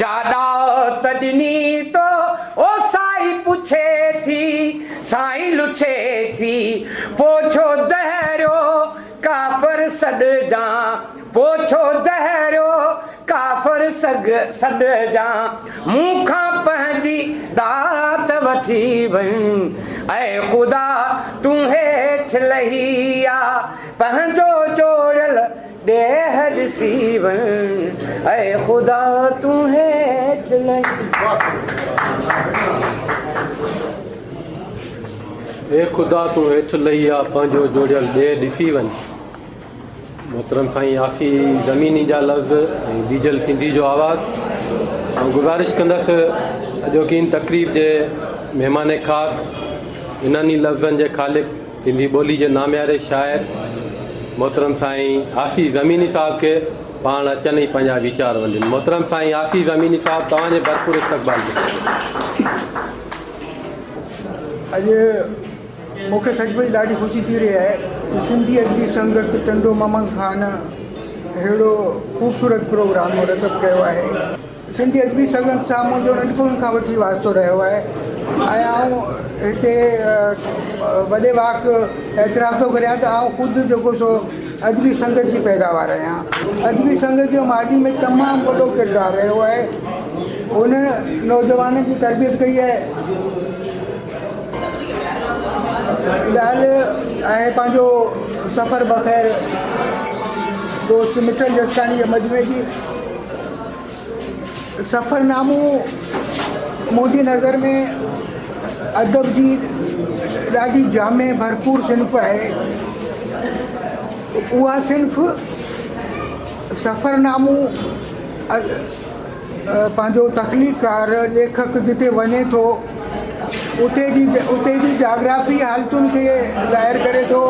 Speaker 10: جا ڏات ڏني تو، او سائي پڇي ٿي، سائي لڇي ٿي. پوء ڇو دهريو ڪافر سڏجان، پوء ڇو دهريو ڪافر سڏجان، مون کان پنهنجي ڏات وٺي وڃ، اي خدا تون هيٺ لهي آ، پنهنجو جوڙيل ڏيهه ڏسي وڃ، اي خدا تون هيٺ لهي.
Speaker 4: اي خدا تون هيٺ لهي آ، پنهنجو جوڙيل ڏيهه ڏسي وڃ. محترم سائين آسي زميني جا لفظ ۽ ٻيجل سنڌي جو آواز. آئون گذارش ڪندس اڄوڪي هن تقريب جي مهمان خاص انهن ئي لفظن جي خالق سنڌي ٻولي جي نامياري شاعر محترم سائين آصف زميني صاحب کي پاڻ اچن ۽ پنهنجا ويچار ونڊين. محترم سائين آصف زميني صاحب توهان جي ڀرپور استقبال ۾.
Speaker 15: اڄ مون کي سچ پچ ڏاڍي خوشي ٿي رهي آهي ته سنڌي ادبي سنگت ٽنڊو محمد خان ههڙو خوبصورت پروگرام مرتب ڪيو آهي. سنڌي ادبي سنگت سان منهنجو ننڍپڻ کان وٺي واسطو رهيو آهي ۽ آئون هتي وڏي واڪ اعتراف ٿو ڪريان ته آئون خود جيڪو سو ادبي سنگت جي پيداوار آهيان. ادبي سنگت جو ماضي ۾ تمام وڏو ڪردار رهيو آهي. هن نوجوانن جي تربيت ڪئي آهي. ڳالهه آهي پنهنجو سفر بخير دوست مٺل جسڪاڻي جي مجموعي جي. سفرنامو منهنجي نظر ۾ ادب جي ڏاڍي جامع ڀرپور صنف آهي. اها صنف سفرنامو پنهنجو تخليقڪار ليکڪ جتي وڃي ٿو اتي جي اتي جي جاگرافي حالتن کي ظاهر ڪري ٿو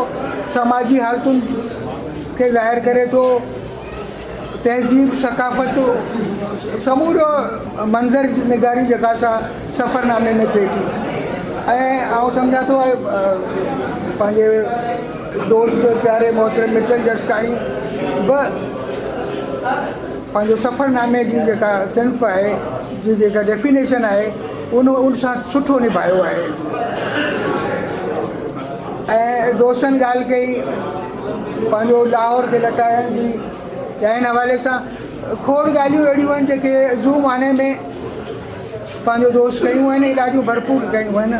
Speaker 15: سماجي حالتن کي ظاهر ڪري ٿو. تهذيب، ثقافت سمورو منظر نگاري جيڪا سا سفرنامي ۾ ٿئي ٿي ۽ آئون سمجهان ٿو پنهنجي دوست پياري محترم مٺل جسڪاڻي به پنهنجو سفرنامي جي جيڪا صنف آهي جي جيڪا ڊيفينيشن آهي ان ان سان سٺو نڀايو آهي ۽ دوستن ڳالهه ڪئي پنهنجو لاهور کي لتاڙڻ جي يا ان حوالي سان کوڙ ڳالهيون اهڙيون آهن جيڪي ذو معني ۾ پنهنجو دوست ڪيون آهن ۽ ڏاڍيون ڀرپور ڪيون آهن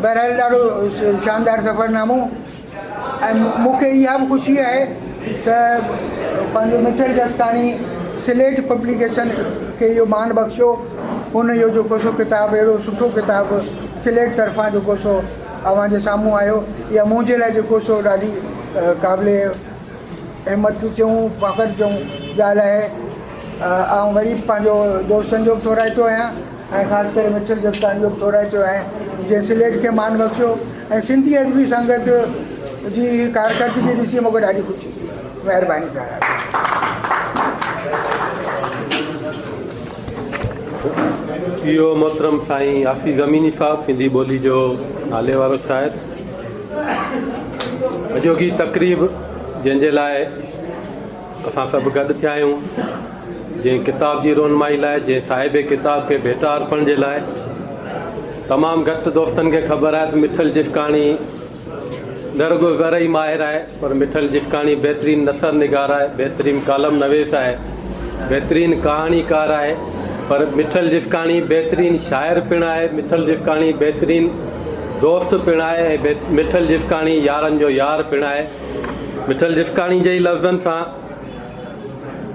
Speaker 15: بهرحال ڏاڍو شاندار سفرنامو ۽ مون کي اها به خوشي آهي ته پنهنجو مٺل جسڪاڻي سليٽ پبليڪيشن کي اهو مان بخشيو ان اهو جيڪو سو ڪتاب اهڙو سٺو ڪتاب سليٽ طرفان جيڪو سو اوهان جي سامهون آيو اها منهنجي لاء جيڪو سو ڏاڍي قابل همت چئون فخر چئون ڳالهه آهي آئون وري پنهنجو دوستن جو به ٿورائتو آهيان ۽ خاص ڪري مٺل جسڪاڻي جو به ٿورائتو آهيان جنهن سليٽ کي مان بخشيو ۽ سنڌي ادبي سنگت جي ڪارڪردگي ڏسي مون کي ڏاڍي خوشي ٿي مهرباني پيارا.
Speaker 4: اهو محترم سائين آصف اميني صاحب سنڌي ٻولي جو نالي وارو شاعر اڄوڪي تقريب جنهن جي لاء اسان سڀ گڏ ٿيا آهيون جنهن ڪتاب جي رونمائي لاء جنهن صاحب ڪتاب کي ڀيٽا ارپڻ جي لاء تمام گهٽ دوستن کي خبر آهي ته مٺل جسڪاڻي نه رڳو زرعي ماهر آهي پر مٺل جسڪاڻي بهترين نثر نگار آهي، بهترين ڪالم نويس آهي، بهترين ڪهاڻيڪار آهي پر مٺل جسڪاڻي بهترين شاعر پڻ آهي، مٺل جسڪاڻي بهترين دوست پڻ آهي ۽ مٺل جسڪاڻي يارن جو يار پڻ آهي. مٺل جسڪاڻي جي ئي لفظن سان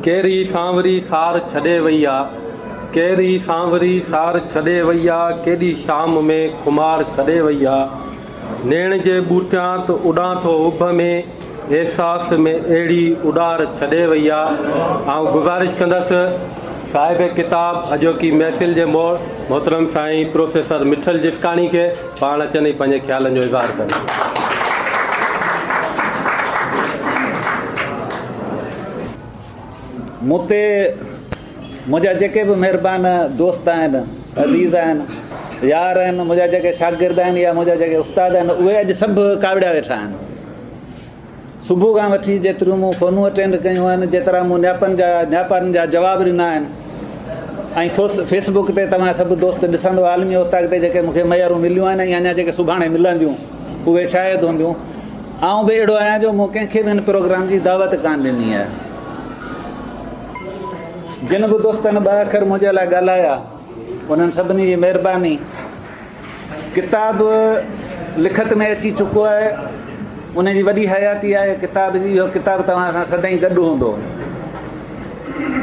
Speaker 4: ڪير هي سانوري سار ڇڏي وئي آ، ڪير هي سانوري سار ڇڏي وئي آ، ڪيڏي شام ۾ خمار ڇڏي وئي آ. نيڻ جي ٻوٽيان ته اڏان ٿو اڀ ۾، احساس ۾ اهڙي اڏار ڇڏي وئي آ. آئون گذارش ڪندس صاحب ڪتاب اڄوڪي محفل جي موڙ محترم سائين پروفيسر مٺل جسڪاڻي کي پاڻ اچن ۽ پنهنجي خيالن جو اظهار ڪن.
Speaker 16: مون تي منهنجا جيڪي به مهربان دوست آهن، عزيز آهن، يار آهن، منهنجا جيڪي شاگرد آهن يا منهنجا جيڪي استاد آهن، اهي اڄ سڀ ڪاوڙيا ويٺا آهن. صبح کان وٺي جيتريون مون فونون اٽينڊ ڪيون آهن، جيترا مون نياپن جا نياپن جا جواب ڏنا آهن ۽ فيس بڪ تي توهان سڀ دوست ڏسندو عالمي اوطاق تي جيڪي مون کي ميارون مليون آهن ۽ اڃا جيڪي سڀاڻي ملنديون اهي شاهد هونديون. آئون به اهڙو آهيان جو مون ڪنهن کي به هن پروگرام جي دعوت ڪانه ڏني آهي. جن به دوستن ٻه اکر منهنجي لاء ڳالهايا انهن سڀني جي مهرباني. ڪتاب لکت ۾ اچي چڪو آهي ان جي وڏي حياتي آهي ڪتاب جي اهو ڪتاب توهان سان سدائين گڏ هوندو.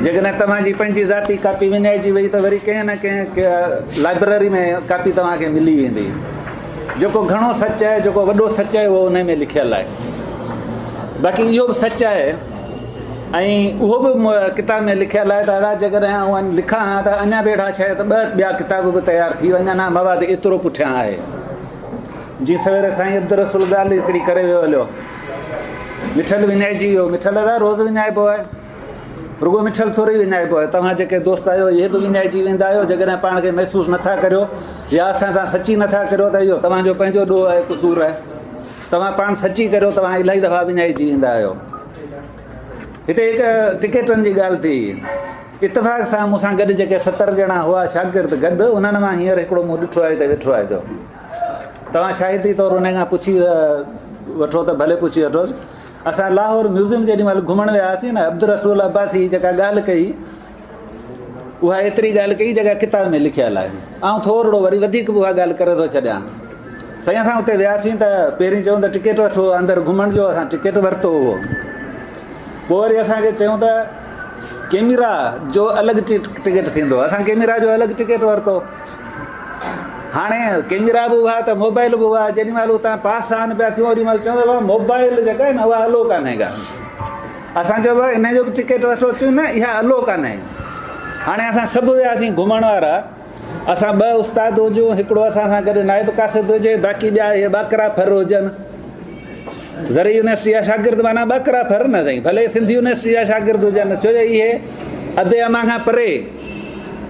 Speaker 16: جيڪڏهن توهان جي پنهنجي ذاتي ڪاپي وڃائجي وئي ته وري ڪنهن نه ڪنهن لائبريري ۾ ڪاپي توهان کي ملي ويندي. جيڪو گهڻو سچ آهي، جيڪو وڏو سچ آهي اهو انهي ۾ لکيل آهي. باقي اهو به سچ آهي ۽ اهو به ڪتاب ۾ لکيل آهي ته ادا جيڪڏهن آئون لکان ها ته اڃا به اهڙا شايد ٻه ٻيا ڪتاب به تيار ٿي وڃن ها، مواد ايترو پٺيان آهي. جيئن سويري سائين عبدالرسول ڳالهه هڪڙي ڪري ويو هليو. مٺل وڃائجي ويو. مٺل ادا روز وڃائبو آهي. رڳو مٺل ٿوري ئي وڃائبو آهي. توهان جيڪي دوست آهيو اهي به وڃائجي ويندا آهيو. جيڪڏهن پاڻ کي محسوس نٿا ڪريو يا اسان سان سچي نٿا ڪريو ته اهو توهان جو پنهنجو ڏوهه آهي، قصور آهي. توهان پاڻ سچي ڪريو توهان الاهي دفعا وڃائجي ويندا آهيو. هتي هڪ ٽڪيٽن جي ڳالهه ٿي. اتفاق سان مون سان گڏ جيڪي 70 ڄڻا هئا شاگرد گڏ انهن مان هينئر هڪڙو مون ڏٺو آهي ته ويٺو آهي جو توهان شاهدي طور ان کان پڇي وٺو ته ڀلي پڇي وٺوس. اسان لاهور ميوزيم جيڏي مهل گهمڻ ويا هئاسين نه عبدالرسول عباسي جيڪا ڳالهه ڪئي اها ايتري ڳالهه ڪئي جيڪا ڪتاب ۾ لکيل آهي. آئون ٿورڙو وري وڌيڪ به اها ڳالهه ڪري ٿو ڇڏيان. سائين اسان اتي وياسين ته پهرين چيون ته ٽڪيٽ وٺو اندر گهمڻ جو اسان ٽڪيٽ ورتو هو. پوء وري اسان کي چيون ته ڪيميرا جو الڳ ٽڪيٽ ٿيندو. اسان ڪيميرا جو الڳ ٽڪيٽ ورتو. هاڻي ڪيميرا به اها ته موبائل به اها. جيڏي مهل اتان پاس آن پيا ٿيون اوڏي مهل چون ته موبائل جيڪا آهي نه اها الو ڪانهي ڪا. اسان چيو ڀاء ان جو به ٽڪيٽ وٺو. چيون نه اها الو ڪانهي. هاڻي اسان سڀ وياسين گهمڻ وارا. اسان ٻه استاد هجون، هڪڙو اسان سان گڏ نائب قاصد هجي، باقي ٻيا اهي ٻاڪرا ڦر هجن. زرعي يونيورسٽي جا شاگرد معنيٰ ٻاڪرا ڦر نه سائين، ڀلي سنڌ يونيورسٽي جا شاگرد هجن، ڇو جو اهي ادي امان کان پري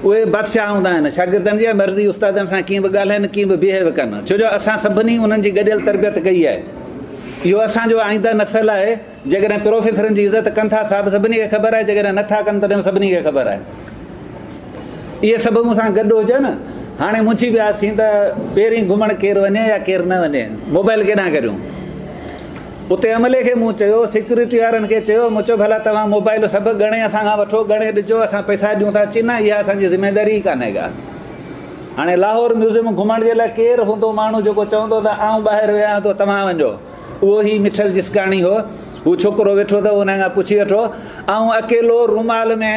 Speaker 16: اهي بادشاهه هوندا آهن. شاگردن جي مرضي استادن سان ڪيئن به ڳالهائن، ڪيئن به بيهيو ڪن، ڇو جو اسان سڀني انهن جي گڏيل تربيت ڪئي آهي. اهو اسان جو آئنده نسل آهي. جيڪڏهن پروفيسرن جي عزت ڪن ٿا سا به سڀني کي خبر آهي، جيڪڏهن نه ٿا ڪن تڏهن به سڀني کي خبر آهي. اهي سڀ مون سان گڏ هجن. هاڻي منجهي پياسين ته پهرين گهمڻ ڪير وڃي يا ڪير نه وڃي، موبائل ڪيڏانهن ڪريون. اتي عملي کي مون چيو، سيڪيورٽي وارن کي چيو، مون چيو ڀلا توهان موبائل سڀ ڳڻي اسان کان وٺو، ڳڻي ڏجو، اسان پئسا ڏيون ٿا. چي نه اها اسان جي ذميداري ئي ڪانهي ڪا. هاڻي لاهور ميوزيم گهمڻ جي لاء ڪير هوندو ماڻهو جيڪو چوندو ته آئون ٻاهر ويهان ٿو توهان وڃو. اهو هي مٺل جسڪاڻي هو. هو ڇوڪرو ويٺو اٿو ان کان پڇي وٺو. آئون اڪيلو رومال ۾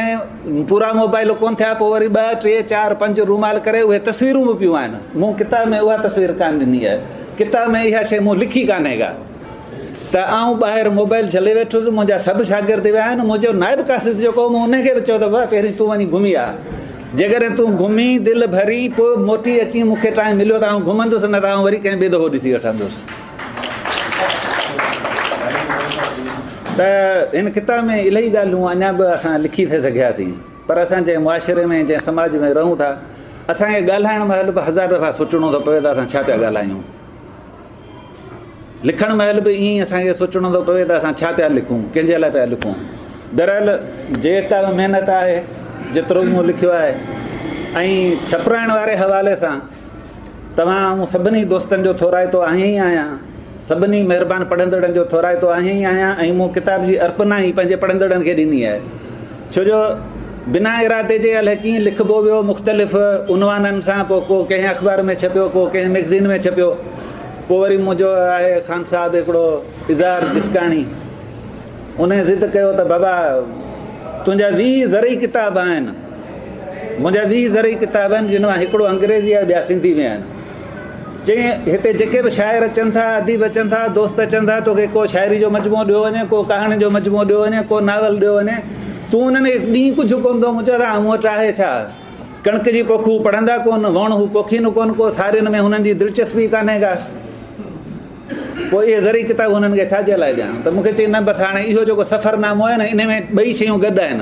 Speaker 16: پورا موبائل ڪونه ٿيا پوء وري ٻه ٽي چار پنج رومال ڪري اهي تصويرون به پيون آهن. مون ڪتاب ۾ اها تصوير ڪانه ڏني آهي. ڪتاب ۾ اها شيء مون لکي ڪانهي ڪا ته آئون ٻاهر موبائل جهلي ويٺس منهنجا سڀ شاگرد ويا آهن منهنجو نائب قاصد جيڪو هو مون ان کي به چيو ته بابا پهرين تون وڃي گهمي آ. جيڪڏهن تون گهمي دل ڀري پوء موٽي اچين مون کي ٽائيم مليو ته آئون گهمندس نه ته آئون وري ڪنهن ٻئي دفعو ڏسي وٺندس. ته هن ڪتاب ۾ الاهي ڳالهيون اڃا به اسان لکي ٿي سگهياسين پر اسان جنهن معاشري ۾ جنهن سماج ۾ رهون ٿا اسان کي ڳالهائڻ مهل به هزار دفعا سوچڻو ٿو پوي ته اسان ڇا پيا ڳالهايون. لکڻ مهل به ائين ئي اسان کي سوچڻو ٿو پوي ته اسان ڇا پيا لکون، ڪنهن جي لاء پيا لکون. بهرحال جيڪا به محنت آهي جيترو به مون لکيو آهي ۽ ڇپرائڻ واري حوالي سان توهان آئون سڀني دوستن جو ٿورائتو آهيان ئي آهيان، سڀني مهربان پڙهندڙن جو ٿورائتو آهيان ئي آهيان ۽ مون ڪتاب جي ارپنا ئي پنهنجي پڙهندڙن کي ڏني آهي ڇو جو بنا ارادي جي الائي ڪيئن لکبو ويو مختلف عنوانن سان پوء ڪو ڪنهن اخبار ۾ ڇپيو ڪو ڪنهن مئگزين ۾ ڇپيو پوء وري منهنجو آهي خان صاحب هڪڙو اظهار جسڪاڻي انهي ضد ڪيو ته بابا تنهنجا 20 زرعي ڪتاب آهن منهنجا 20 زرعي ڪتاب آهن جن مان هڪڙو انگريزي آهي ٻيا سنڌي ۾ آهن. چيائين هتي جيڪي به شاعر اچن ٿا، اديب اچن ٿا، دوست اچن ٿا، توکي ڪو شاعري جو مجموعو ڏيو وڃي، ڪو ڪهاڻين جو مجموعو ڏيو وڃي، ڪو ناول ڏيو وڃي، تون انهن کي ڏين ڪجهه ڪونه ٿو. مون چيو ته مون وٽ آهي ڇا؟ ڪڻڪ جي پوک هو پڙهندا ڪونه، ووڻ هو پوکين ڪونه، ڪو سارين ۾ هنن جي دلچسپي ڪانهي ڪا. پوء اهي زرعي ڪتاب هنن کي ڇا جي لاء ڏيان؟ ته مون کي چيائين نه بس هاڻي اهو جيڪو سفرنامو آهي نه انهي ۾ ٻئي شيون گڏ آهن.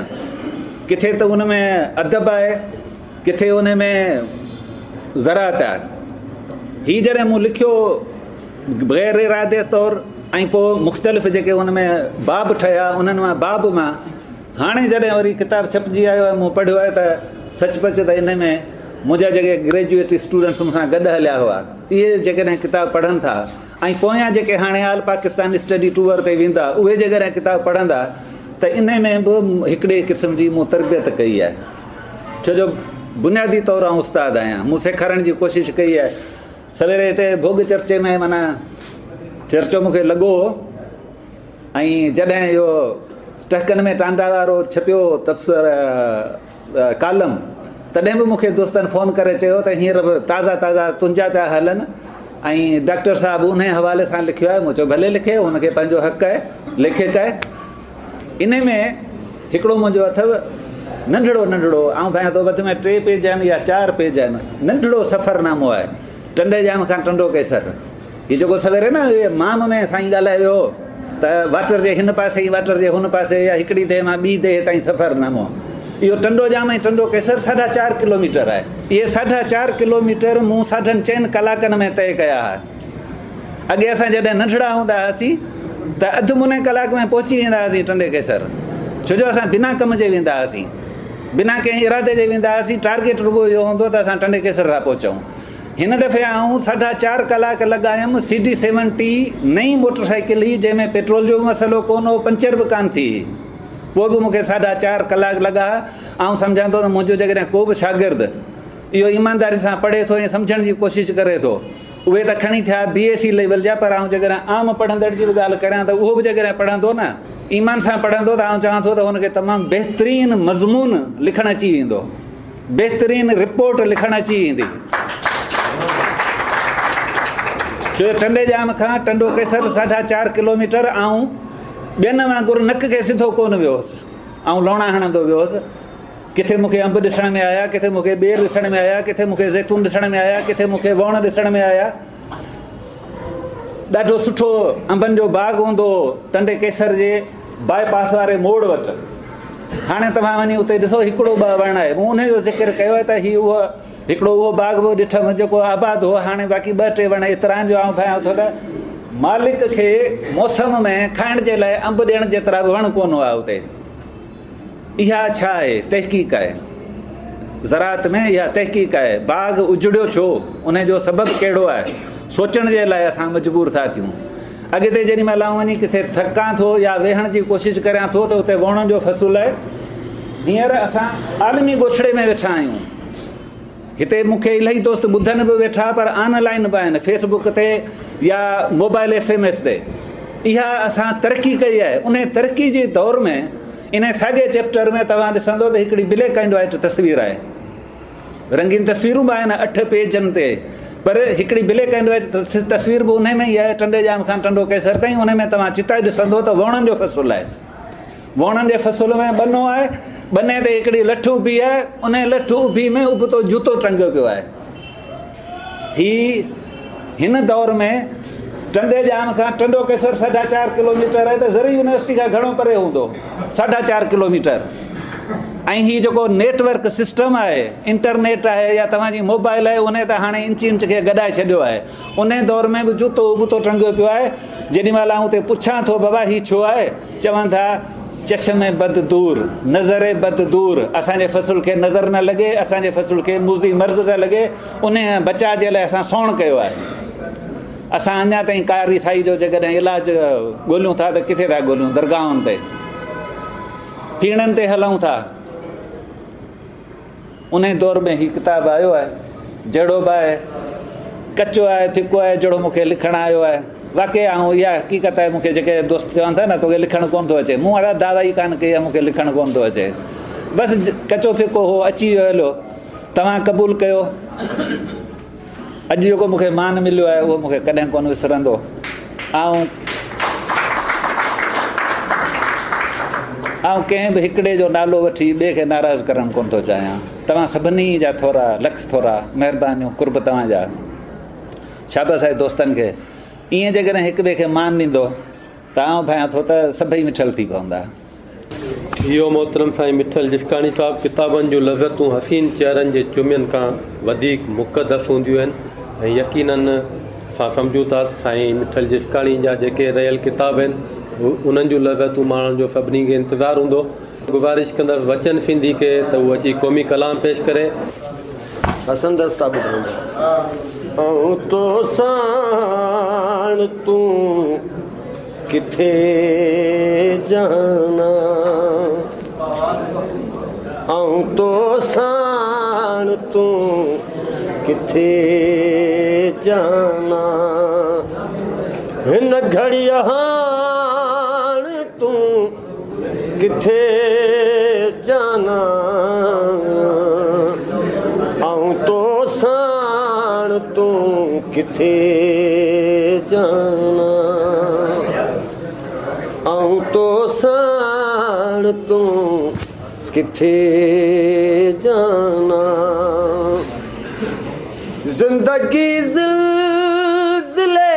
Speaker 16: ڪٿي ته ان ۾ ادب آهي، ڪٿي ان ۾ زراعت آهي. هي جڏهن مون لکيو غير ارادي طور ۽ پوء مختلف جيڪي ان ۾ باب ٺهيا انهن مان باب مان هاڻي جڏهن وري ڪتاب ڇپجي آيو ۽ مون پڙهيو آهي ته سچ پچ ته انهي ۾ منهنجا جيڪي گريجوئيٽ اسٽوڊنٽس مون سان گڏ هليا هئا اهي جيڪڏهن ڪتاب پڙهن ٿا ۽ پويان جيڪي هاڻي آل پاڪستان اسٽڊي ٽوئر تي ويندا اهي جيڪڏهن ڪتاب پڙهندا ته انهي ۾ به هڪڙي قسم جي مون تربيت ڪئي آهي ڇو جو بنيادي طور آئون استاد آهيان مون سيکارڻ جي ڪوشش ڪئي آهي سويري هتي ڀوڳ چرچي ۾ معنيٰ چرچو مون کي لڳو هو ۽ جڏهن اهو ٽهڪن ۾ ٽانڊا وارو ڇپيو تبصرو ڪالم تڏهن به مون کي دوستن فون ڪري چيو ته هينئر به تازا تازا تنهنجا پيا هلن ۽ ڊاڪٽر صاحب انهي حوالي سان لکيو آهي. مون چيو ڀلي لکي، هن کي پنهنجو حق آهي، ليکڪ آهي. انهي ۾ هڪڙو منهنجو اٿو ننڍڙو ننڍڙو، آئون ڀانيان ٿو وڌ ۾ ٽي پيج آهن يا چار پيج آهن، ننڍڙو سفرنامو آهي ٽنڊي ڄام کان ٽنڊو قيصر. هي جيڪو سويري نه مام ۾ سائين ڳالهائي ويو هو ته واٽر جي هن پاسي ۽ واٽر جي هن پاسي يا هڪڙي ديهه مان ٻي ديهه تائين سفرنامو. اهو ٽنڊو ڄام ۽ ٽنڊو قيصر ساڍا چار ڪلوميٽر آهي. اهي ساڍا چار ڪلوميٽر مون ساڍن چئن ڪلاڪن ۾ طئي ڪيا ها. اڳي اسان جڏهن ننڍڙا هوندا هئاسين ته اڌ مني ڪلاڪ ۾ پهچي ويندا هئاسين ٽنڊي قيصر. ڇو جو اسان بنا ڪم جي ويندا هئاسين. بنا ڪنهن ارادي جي ويندا هئاسين. ٽارگيٽ رڳو اهو هوندو هو ته اسان ٽنڊي قيصر ٿا پهچون. هن دفعي آئون ساڍا چار ڪلاڪ لڳايم سي ڊي سيونٽي نئين موٽر سائيڪل هئي جنهن ۾ پيٽرول جو به مسئلو ڪونه هو پنچر به ڪانه ٿي هئي پوء به مون کي ساڍا چار ڪلاڪ لڳا. آئون سمجهان ٿو ته منهنجو جيڪڏهن ڪو به شاگرد اهو ايمانداري سان پڙهي ٿو ۽ سمجهڻ جي ڪوشش ڪري ٿو اهي ته کڻي ٿيا بي ايس سي ليول جا پر آئون جيڪڏهن عام پڙهندڙ جي به ڳالهه ڪريان ته اهو به جيڪڏهن پڙهندو نه ايمان سان پڙهندو ته آئون چوان ٿو ته هن کي تمام بهترين مضمون لکڻ اچي ويندو. بهترين رپورٽ لکڻ اچي ويندي. ڇو جو ٽنڊي ڄام کان ٽنڊو قيصر ساڍا چار ڪلوميٽر آئون ٻين وانگر نڪ کي سڌو ڪونه ويو هوس. آئون لوڻا هڻندو ويو هوس. ڪٿي مون کي انب ڏسڻ ۾ آيا، ڪٿي مون کي ٻير ڏسڻ ۾ آيا، ڪٿي مون کي زيتون ڏسڻ ۾ آيا، ڪٿي مون کي ووڻ ڏسڻ ۾ آيا. ڏاڍو سٺو انبن جو باغ هوندو هو ٽنڊي قيصر جي باء پاس واري موڙ وٽ. هاڻي توهان وڃي اتي ڏسو هڪڙو ٻه وڻ آهي. مون انهي جو ذڪر ڪيو آهي ته هي اهو هڪڙو اهو باغ به ڏٺم جيڪو آباد هو. هاڻي باقي ٻه ٽي وڻ ايترا آهن جو آئون ڀانيان ٿو ته مالڪ کي موسم ۾ کائڻ جي لاء انب ڏيڻ جيترا به وڻ ڪونه هئا اتي. اها ڇا آهي؟ تحقيق آهي. زراعت ۾ اها تحقيق آهي. باغ اجڙيو ڇو؟ ان جو سبب ڪهڙو آهي؟ سوچڻ جي لاء اسان مجبور ٿا ٿيون. اڳتي جيڏي مهل آئون وڃي ڪٿي ٿڪان ٿو يا ويهڻ جي ڪوشش ڪريان ٿو ته اتي ووڻن جو فصل آهي. هينئر اسان عالمي ڳوٺڙي ۾ ويٺا آهيون. هتي مون کي الاهي دوست ٻڌن به ويٺا پر آن لائن به آهن فيس بڪ تي يا موبائل ايس ايم ايس تي. اها اسان ترقي ڪئي آهي. انهي ترقي جي دور ۾ انهي ساڳئي چيپٽر ۾ توهان ڏسندو ته هڪڙي بليڪ اينڊ وائيٽ تصوير آهي. رنگين تصويرون به آهن اٺ پيجن تي پر هڪڙي بليڪ اينڊ وائيٽ تصوير به انهي ۾ ئي آهي ٽنڊي ڄام کان ٽنڊو قيصر تائين انهي ۾ توهان چتائي ڏسندو ته ووڻن جو فصل آهي. ووڻن جي فصل ۾ ٻنو آهي، ٻني تي هڪڙي لٺ اڀي آهي، انهي لٺ اڀي ۾ ابتو جوتو ٽنگيو پيو آهي. هي هن دور ۾ ٽنڊي ڄام کان ٽنڊو قيصر ساڍا چار ڪلوميٽر آهي ته زرعي يونيورسٽي کان گهڻو پري هوندو، ساڍا چار ڪلوميٽر. ۽ هي جيڪو نيٽ ورڪ سسٽم آهي، انٽرنيٽ آهي يا توهان جي موبائل آهي، انهي ته هاڻي انچ انچ کي گڏائي ڇڏيو آهي. انهي دور ۾ به جوتو ابتو ٽنگيو پيو آهي. جيڏي مهل آئون اتي پڇان ٿو بابا هي ڇو آهي؟ چون ٿا چشم بد دور، نظر بد دور، اسان جي فصل کي نظر نه لڳي، اسان جي فصل کي موذي مرض نه لڳي، انهي بچاء جي لاء اسان سوڻ ڪيو آهي. اسان اڃا تائين ڪاري سائي جو جيڪڏهن علاج ڳوليون ٿا ته ڪٿي ٿا ڳوليون؟ درگاهن تي، پيڻن تي هلون ٿا. انهي دور ۾ هي ڪتاب آيو آهي، جهڙو به آهي، ڪچو آهي، ڦڪو آهي، جهڙو مون کي لکڻ آيو آهي. واقعي آئون اها حقيقت آهي، مون کي جيڪي دوست چون ٿا نه توکي لکڻ ڪونه ٿو اچي، مون اها دعويٰ ئي ڪانه ڪئي آهي مون کي لکڻ ڪونه ٿو اچي. بس ڪچو ڦڪو هو، اچي ويو هليو. توهان قبول ڪيو. اڄ جيڪو مون کي مان مليو آهي اهو مون کي ڪڏهن ڪونه وسرندو. آئون آئون ڪنهن به هڪڙي جو نالو وٺي ٻئي کي ناراض ڪرڻ ڪونه ٿو چاهيان. توهان سڀني جا ٿورا، لک ٿورا، مهربانيون، قرب توهان جا. شابس آهي دوستن کي. ائين جيڪڏهن هڪ ٻئي کي مان ڏيندو ته آئون ڀانيان ٿو ته سڀئي مٺل ٿي پوندا.
Speaker 4: اهو محترم سائين مٺل جسڪاڻي صاحب ڪتابن جون لذتون حسين چهرن جي چمين کان وڌيڪ مقدس هونديون آهن ۽ يقينن اسان سمجهون ٿا ته سائين مٺل جسڪاڻي جا جيڪي رهيل ڪتاب آهن انهن جون لذتون ماڻڻ جو سڀني کي انتظار هوندو. گذارش ڪندس وچن سنڌي کي ته هو اچي قومي ڪلام پيش ڪري.
Speaker 5: حسن درس ٿا ٻڌائيندا. آئون تو ساڻ تون ڪٿي جانا آئون تو ساڻ تون ڪٿي جانا هن گهڙي هاڻ تون ڪٿي جانا آئون تو ساڻ تون ڪٿي جانا آئون تو ساڻ तूं किथे जाना। ज़िंदगी ज़िलज़िले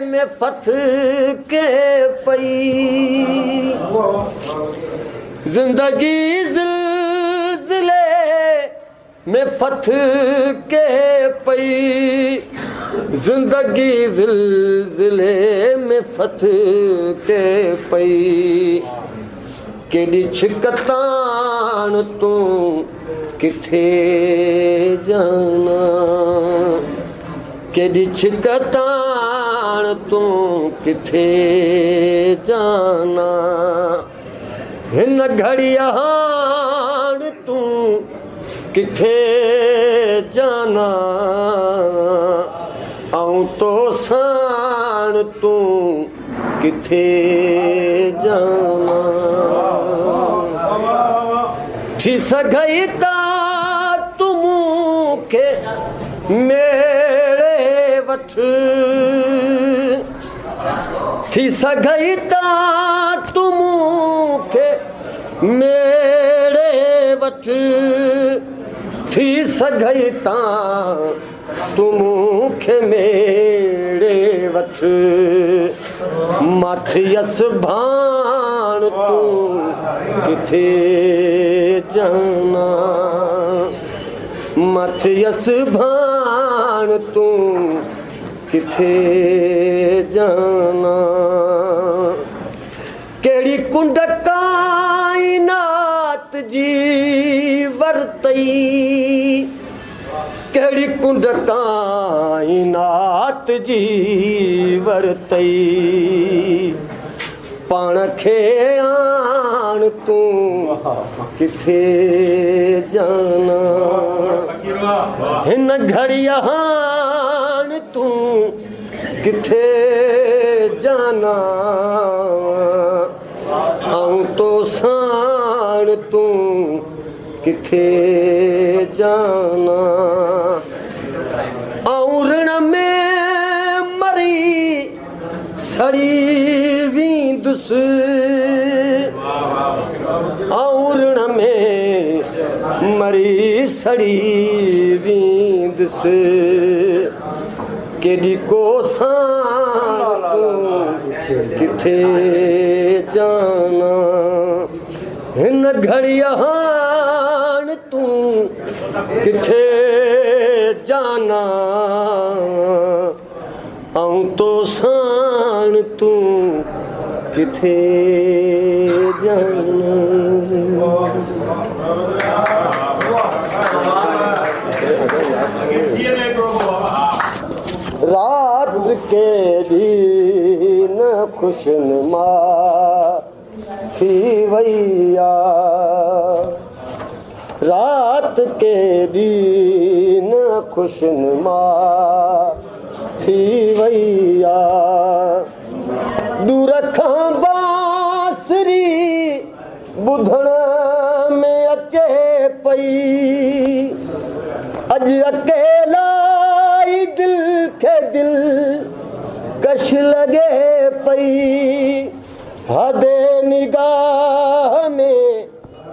Speaker 5: में फथके पई, ज़िंदगी ज़िलज़िले में फथके पई, ज़िंदगी ज़िलज़िले में फथके पई। केॾी छिकतान तूं किथे जाना, केॾी छिकतान तूं किथे जाना। हिन घड़ी हाण तूं किथे जाना, आऊं तो साण तूं किथे जाना। थी सघई ता तूं मूंखे मेड़े वठ, थी सघई ता तूं मूंखे मेड़े वठ, थी सघई ता तूं मूंखे मेड़े वठ। माथियस भाण तूं किथे जाना, माथियस भाण तूं किथे जाना। कहिड़ी कुंड काइनात जी वरतई, कहिड़ी कुंड काइनात जी वरतई। पाण खे आण तूं किथे जाना, हिन घड़ी हाण तूं किथे जाना। आऊं तो साण तूं किथे जाना। आऊं ऋण में मरी सड़ी वेंदुसि, आऊं ऋण में मरी सड़ी वेंदुसि। केॾी को साण तूं किथे जाना, हिन घड़ी हाण तूं किथे जाना। आऊं तो साण तूं किथे जाना। रात केॾी न ख़ुशनुमा थी वई आ, रात केॾी न ख़ुशनुमा थी वई आ। दूर खां बांसुरी ॿुधण में अचे पई, अॼु अकेला ई दिल खे दिल कश लॻे पई। हदे निगाह में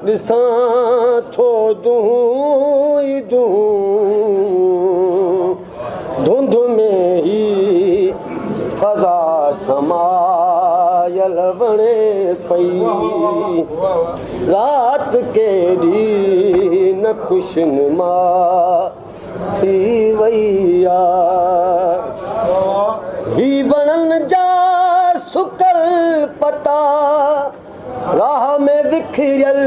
Speaker 5: ॾिसां थो दूं ई दूं, धुंध में ही फ़ज़ा समायल वणे पई। रात केॾी न ख़ुशनुमा थी वई आ। ही वणनि जा सुकल पता राह में विखरियल,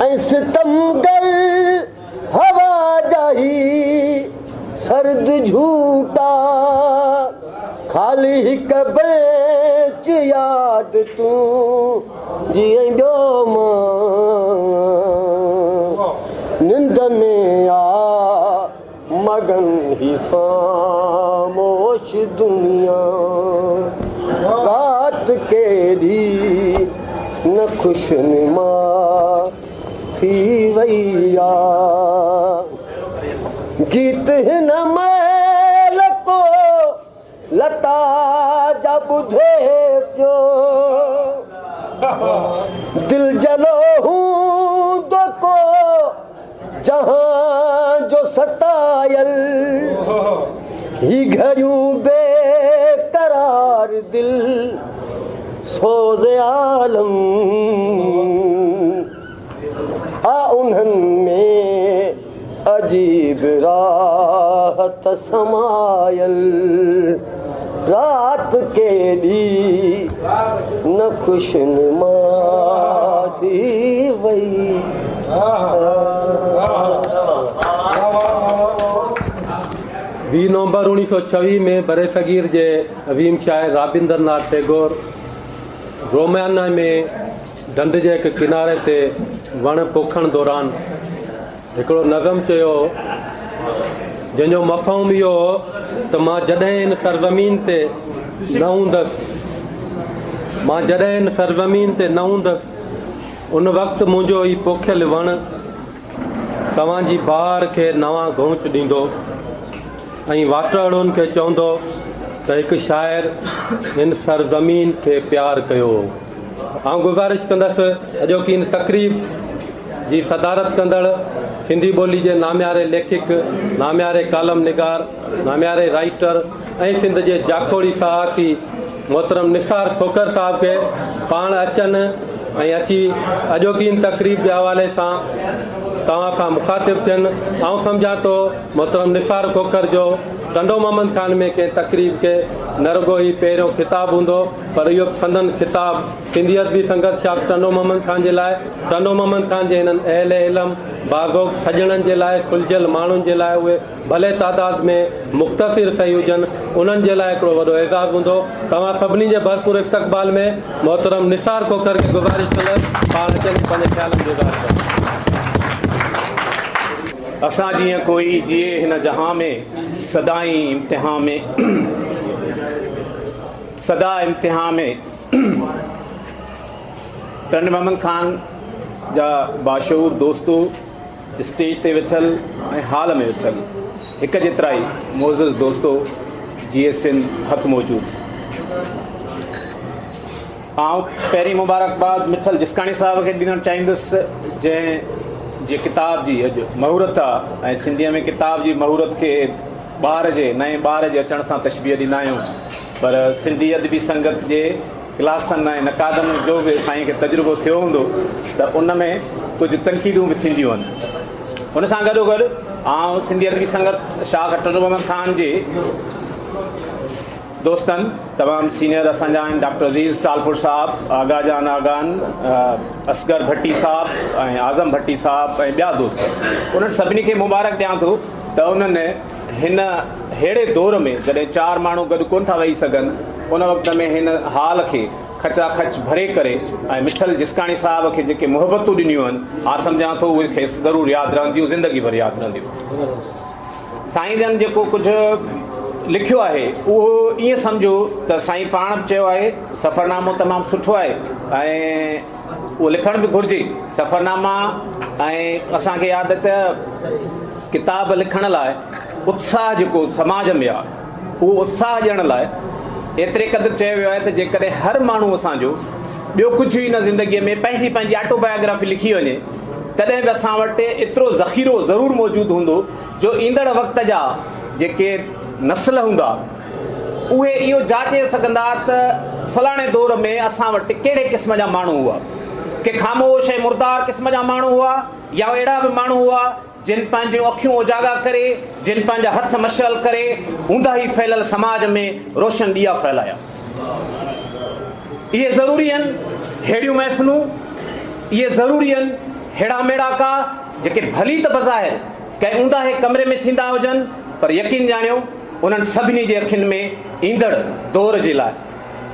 Speaker 5: ऐं सितमगर हवा जा ही सर्द झूठा। खाली हिक बेंच याद तूं जीअं ॿियो मां, निंद में आ मगन ही ख़ामोश दुनिया। रात केॾी न ख़ुशनुमा थी वई आ। गीत हिन महिल को लता जा ॿुधे पियो, دل جلو هوندو ڪو جهان جو ستايل هي گهڙيون بيقرار دل سوز عالم آ انهن ۾ عجيب راحت سمايل رات ڪيڏي نه خوشنما ٿي وئي.
Speaker 4: 20 نومبر 1926 ۾ برصغير جي عظيم شاعر رابندر ناٿ ٽئگور رومانيا ۾ ڍنڍ جي هڪ ڪناري تي وڻ پوکڻ دوران هڪڙو نظم چيو هو، جنهن جو مفهوم اهو هو ته مان جڏهن هن سرزمين تي نه هوندس، مان جڏهن هن سرزمين تي نه هوندس، ان وقت منهنجو هي پوکيل وڻ توهان جي بهار کي نوان گونچ ڏيندو ۽ واٽهڙن کي چوندو ته هڪ شاعر هن سرزمين کي پيار ڪيو هو. آئون گذارش ڪندس اڄوڪي هن تقريب جي صدارت ڪندڙ سنڌي ٻولي جي نامياري ليکڪ، نامياري ڪالم نگار، نامياري رائيٽر ۽ سنڌ جي جاکوڙي صحافي محترم نثار کوکر صاحب کي پاڻ اچن ۽ اچي اڄوڪي هن تقريب جي حوالي سان توهان سان مخاطب ٿين. آئون سمجهان ٿو محترم نثار کوکر جو ٽنڊو محمد خان ۾ ڪنهن تقريب کي نه رڳو هي پهريون خطاب هوندو پر اهو سندن خطاب سنڌي ادبي سنگت شاخ ٽنڊو محمد خان جي لاء، ٽنڊو محمد خان جي هنن اهل علم، باذوق سڄڻن جي لاء، سلجهيل ماڻهن جي لاء اهي ڀلي تعداد ۾ مختصر سهي هجن، انهن جي لاء هڪڙو وڏو اعزاز هوندو. توهان سڀني جي ڀرپور استقبال ۾ محترم نثار کوکر کي گذارش ڪندس پاڻ اچن ۽ پنهنجي خيالن جو اظهار ڪن.
Speaker 17: اسان جيئن ڪوئي جيئي هن جهان ۾، سدائين امتحان ۾. سدا امتحان ۾. ٽنڊو محمد خان جا باشعور دوستو اسٽيج تي ويٺل ۽ هال ۾ ويٺل هڪ جيترا ئي معزز دوستو جيئي سنڌ حق موجود. آئون پهرين مبارڪباد مٺل جسڪاڻي صاحب کي ڏيڻ چاهيندس جنهن جي ڪتاب جي اڄ مهورت آ ۽ سنڌيء ۾ ڪتاب جي مهورت کي ٻار جي نئين ٻار جي اچڻ سان تشبيهه ڏيندا آهيون پر سنڌي ادبي سنگت جي ڪلاسن ۽ نقادن جو به سائين کي تجربو ٿيو هوندو ته ان ۾ ڪجهه تنقيدون به ٿينديون آهن. ان سان گڏوگڏ آئون سنڌي ادبي سنگت شاخ ٽنڊو محمد خان جي دوستن تمام سينئر اسان جا آهن ڊاڪٽر عزيز ٽالپر صاحب، آغا جان آغان، اصغر ڀٽي صاحب ۽ اعظم ڀٽي صاحب ۽ ٻيا دوست انهن سڀني کي مبارڪ ڏيان ٿو ته انهن هن ههڙي دور ۾ جڏهن چار ماڻهو گڏ ڪونه ٿا ويهي سگهن ان وقت ۾ هن هال کي کچا کچ ڀري ڪري ۽ مٺل جسڪاڻي صاحب کي جيڪي محبتون ڏنيون آهن آء سمجهان ٿو اهي کيس ضرور ياد رهنديون زندگي ڀر ياد رهنديون. سائين جن جيڪو ڪجهه لکيو آهي اهو ائين سمجهو ته سائين پاڻ به چيو آهي سفرنامو تمام سٺو آهي ۽ اهو لکڻ به گهرجي سفرناما ۽ اسان کي ياد ته ڪتاب لکڻ لاء اتساهه جيڪو سماج ۾ آهي اهو اتساهه ڏيڻ لاء ايتري قدر چيو ويو آهي ته جيڪڏهن هر ماڻهو اسان جو ٻيو ڪجهه ئي نه زندگيء ۾ پنهنجي پنهنجي آٽو بايوگرافي لکي وڃي تڏهن به اسان وٽ ايترو ذخيرو ضرور موجود هوندو جو ايندڙ وقت جا جيڪي نسل هوندا اهي اهو جاچي سگهندا ته فلاڻي دور ۾ اسان وٽ ڪهڙي قسم جا ماڻهو هئا ڪي خاموش ۽ مردار قسم جا ماڻهو هئا يا اهڙا به ماڻهو هئا جن پنهنجون اکيون اوجاڳا ڪري، جن پنهنجا هٿ مشعل ڪري، اونداهي ڦهليل سماج ۾ روشن ڏيئا ڦهلايا. اهي ضروري آهن ههڙيون محفلون، اهي ضروري آهن ههڙا ميڙاڪا، جيڪي ڀلي ته بظاهر ڪنهن اونداهي ڪمري ۾ ٿيندا هجن، پر يقين ڄاڻيو انهن سڀني جي اکين ۾ ايندڙ دور جي لاء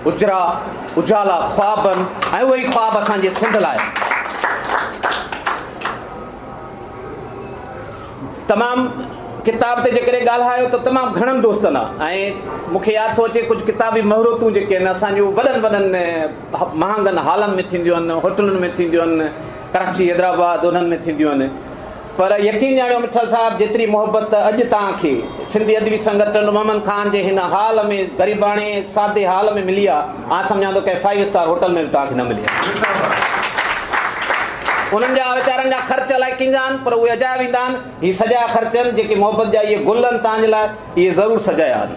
Speaker 17: اجرا اجالا خواب آهن ۽ اهي ئي خواب اسان جي سنڌ لاء تمام ڪتاب تي جيڪڏهن ڳالهايو ته تمام گهڻن دوستن آ ۽ مون کي ياد ٿو اچي ڪجهه ڪتابي مهورتون جيڪي آهن اسان جون وڏن وڏن مهانگن هالن ۾ ٿينديون آهن هوٽلن ۾ ٿينديون آهن ڪراچي حيدرآباد انهن ۾ ٿينديون آهن پر يقين ڄاڻيو مٺل صاحب جيتري محبت اڄ توهان کي سنڌي ادبي سنگت ٽنڊو محمد خان جي هن هال ۾ غريباڻي سادي هال ۾ ملي آ، آء سمجهان ٿو ڪنهن فائيو اسٽار هوٽل ۾ به توهان کي نه ملي آ. انهن جا ويچارن جا خرچ الائي ڪنهن جا آهن پر اهي اجايا ويندا آهن. هي سجايا خرچ آهن، جيڪي محبت جا اهي گل آهن توهان جي لاء اهي ضرور سجايا آهن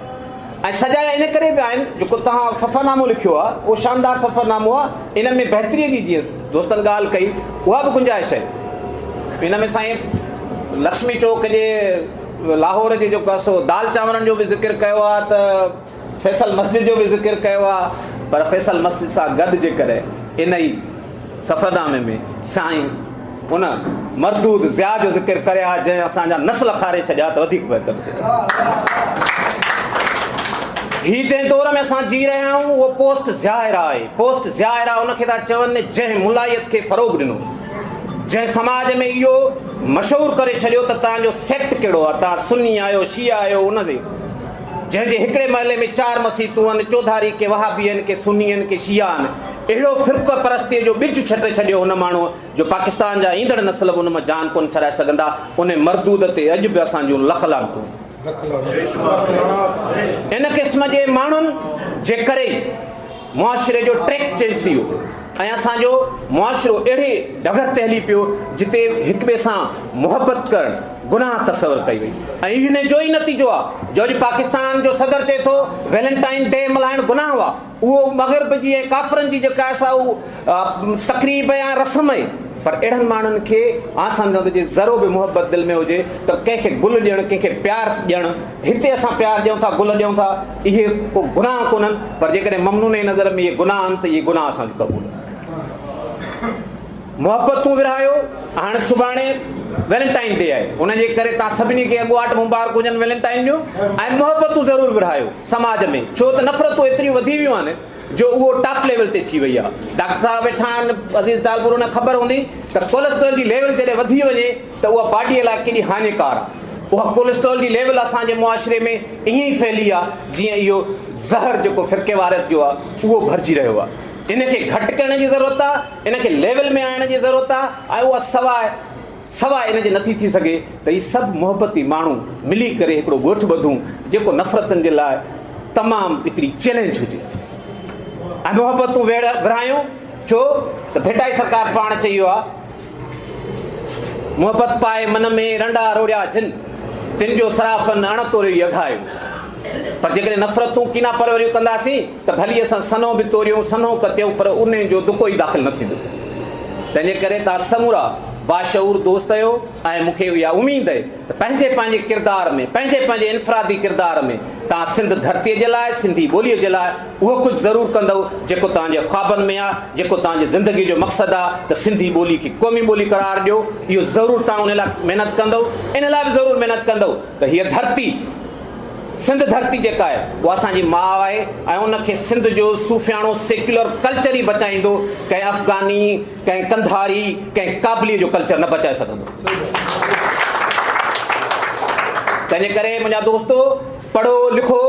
Speaker 17: ۽ سجايا ان ڪري به آهن جيڪو توهان سفرنامو لکيو آهي اهو شاندار سفرنامو آهي. ان ۾ بهتريء جي جيئن دوستن ڳالهه ڪئي اها به گنجائش آهي. ان ۾ سائين لڪشمي چوڪ جي لاهور جي جيڪو آهي سو دال چانورن جو به ذڪر ڪيو آهي ته فيصل مسجد جو به ذڪر ڪيو آهي پر فيصل مسجد سان گڏ جيڪڏهن ان ئي سفرنامي ۾ سائين ان مردود ضياء جو ذڪر ڪري ها جنهن اسان جا نسل کاري ڇڏيا ته وڌيڪ بهتر ٿئي. هي جنهن دور ۾ اسان جي رهيا آهيون اهو پوسٽ ضياء ايرا آهي. پوسٽ ضياء ايرا ان کي ٿا چون جنهن ملائيت کي فروغ ڏنو. جنهن سماج ۾ اهو مشهور ڪري ڇڏيو ته توهان جو سيڪٽ ڪهڙو آهي، توهان سني آهيو، شيعا آهيو، ان جي جنهن جي هڪڙي محلي ۾ چار مسيتون آهن، چوڌاري ڪي وهابي آهن، ڪي سني آهن، ڪي شيعا آهن. اهڙو فرقه پرستيء جو ٻج ڇٽي ڇڏيو هن ماڻهوء جو پاڪستان جا ايندڙ نسل به ان مان جان ڪونه ڇڏائي سگهندا. ان مردود تي اڄ به اسان جون لک لعنتون. ان قسم جي ماڻهن جي ڪري ئي معاشري جو ٽريڪ چينج ٿي ويو ۽ اسان جو معاشرو اهڙي ڊگر تي هلي پيو جتي هڪ ٻئي سان محبت ڪرڻ گناهه تصور ڪئي وئي ۽ ان جو ئي نتيجو آهي جو اڄ پاڪستان جو صدر چئي ٿو ويلنٽائن ڊي ملهائڻ گناهه آهي. اهو مغرب جي ۽ ڪافرن جي جيڪا آهي سا اهو تقريب يا رسم آهي پر اهڙن ماڻهن کي آء سمجهان ٿو جي ذرو به محبت دل ۾ هجي ته ڪنهن کي گل ڏيڻ ڪنهن کي پيار ڏيڻ هتي اسان پيار ڏيون ٿا گل ڏيون ٿا اهي ڪو گناهه ڪونهن پر جيڪڏهن ممنون جي نظر ۾ اهي گناهه آهن ته اهي گناهه اسان کي قبول محبتون ورهايو هاڻ سڀاڻي ويلنٽائن ڊي آهي ان جي ڪري توهان سڀني کي اڳواٽ مبارڪ هجن ويلنٽائن جون ۽ محبتون ضرور ورهايو سماج ۾ ڇو ته نفرتون ايتريون وڌي ويون آهن جو اهو ٽاپ ليول تي ٿي وئي آهي. ڊاڪٽر صاحب ويٺا آهن عزيز ٽالپر ان کي خبر هوندي ته ڪولسٽرول جي ليول جڏهن وڌي وڃي ته اها باڊي لاء ڪيڏي هاڃيڪار آهي. اها ڪولسٽرول جي ليول اسان جي معاشري ۾ ائين ئي ڦهلي آهي جيئن اهو زهر جيڪو فرقيواريت جو آهي اهو ڀرجي رهيو آهي. ان کي گهٽ ڪرڻ جي ضرورت آهي، ان کي ليول ۾ آڻڻ جي ضرورت آهي ۽ اها سواء سواء ان جي نٿي ٿي سگهي ته هي سڀ محبتي ماڻهو ملي ڪري هڪڙو ڳوٺ ٻڌون جيڪو نفرتن جي لاء تمام هڪڙي چئلينج هجي ۽ محبتون ورهايون ڇو ته ڀٽائي سرڪار پاڻ چئي ويو آهي محبت پائي من ۾ رنڊا روڙيا جن تن جو صرافن اڻ توريو ئي اگهايو پر جيڪڏهن نفرتون ڪينا پروريون ڪنداسين ته ڀلي اسان سنهو به توريون، سنهو ڪتيون پر انهي جو دڪو ئي داخل نه ٿيندو. تنهنجي ڪري توهان سمورا باشعور دوست آهيو ۽ مون کي اها اميد اهي ته پنهنجي پنهنجي ڪردار ۾ پنهنجي پنهنجي انفرادي ڪردار ۾ توهان سنڌ ڌرتيء جي لاء سنڌي ٻوليء جي لاء اهو ڪجهه ضرور ڪندؤ جيڪو توهان جي خوابن ۾ آهي جيڪو توهان جي زندگيء جو مقصد آهي ته سنڌي ٻولي کي قومي ٻولي قرار ڏيو اهو ضرور توهان ان لاء محنت ڪندؤ ان لاء به ضرور محنت ڪندؤ ته هيء ڌرتي سنڌ ڌرتي جيڪا آهي اها اسان جي ماء آهي ۽ ان کي سنڌ جو صوفياڻو سيڪيولر ڪلچر ئي بچائيندو، ڪنهن افغاني، ڪنهن قنڌاري، ڪنهن ڪابلي جو ڪلچر نه بچائي سگهندو. تنهنجي ڪري منهنجا دوستو پڙهو لکو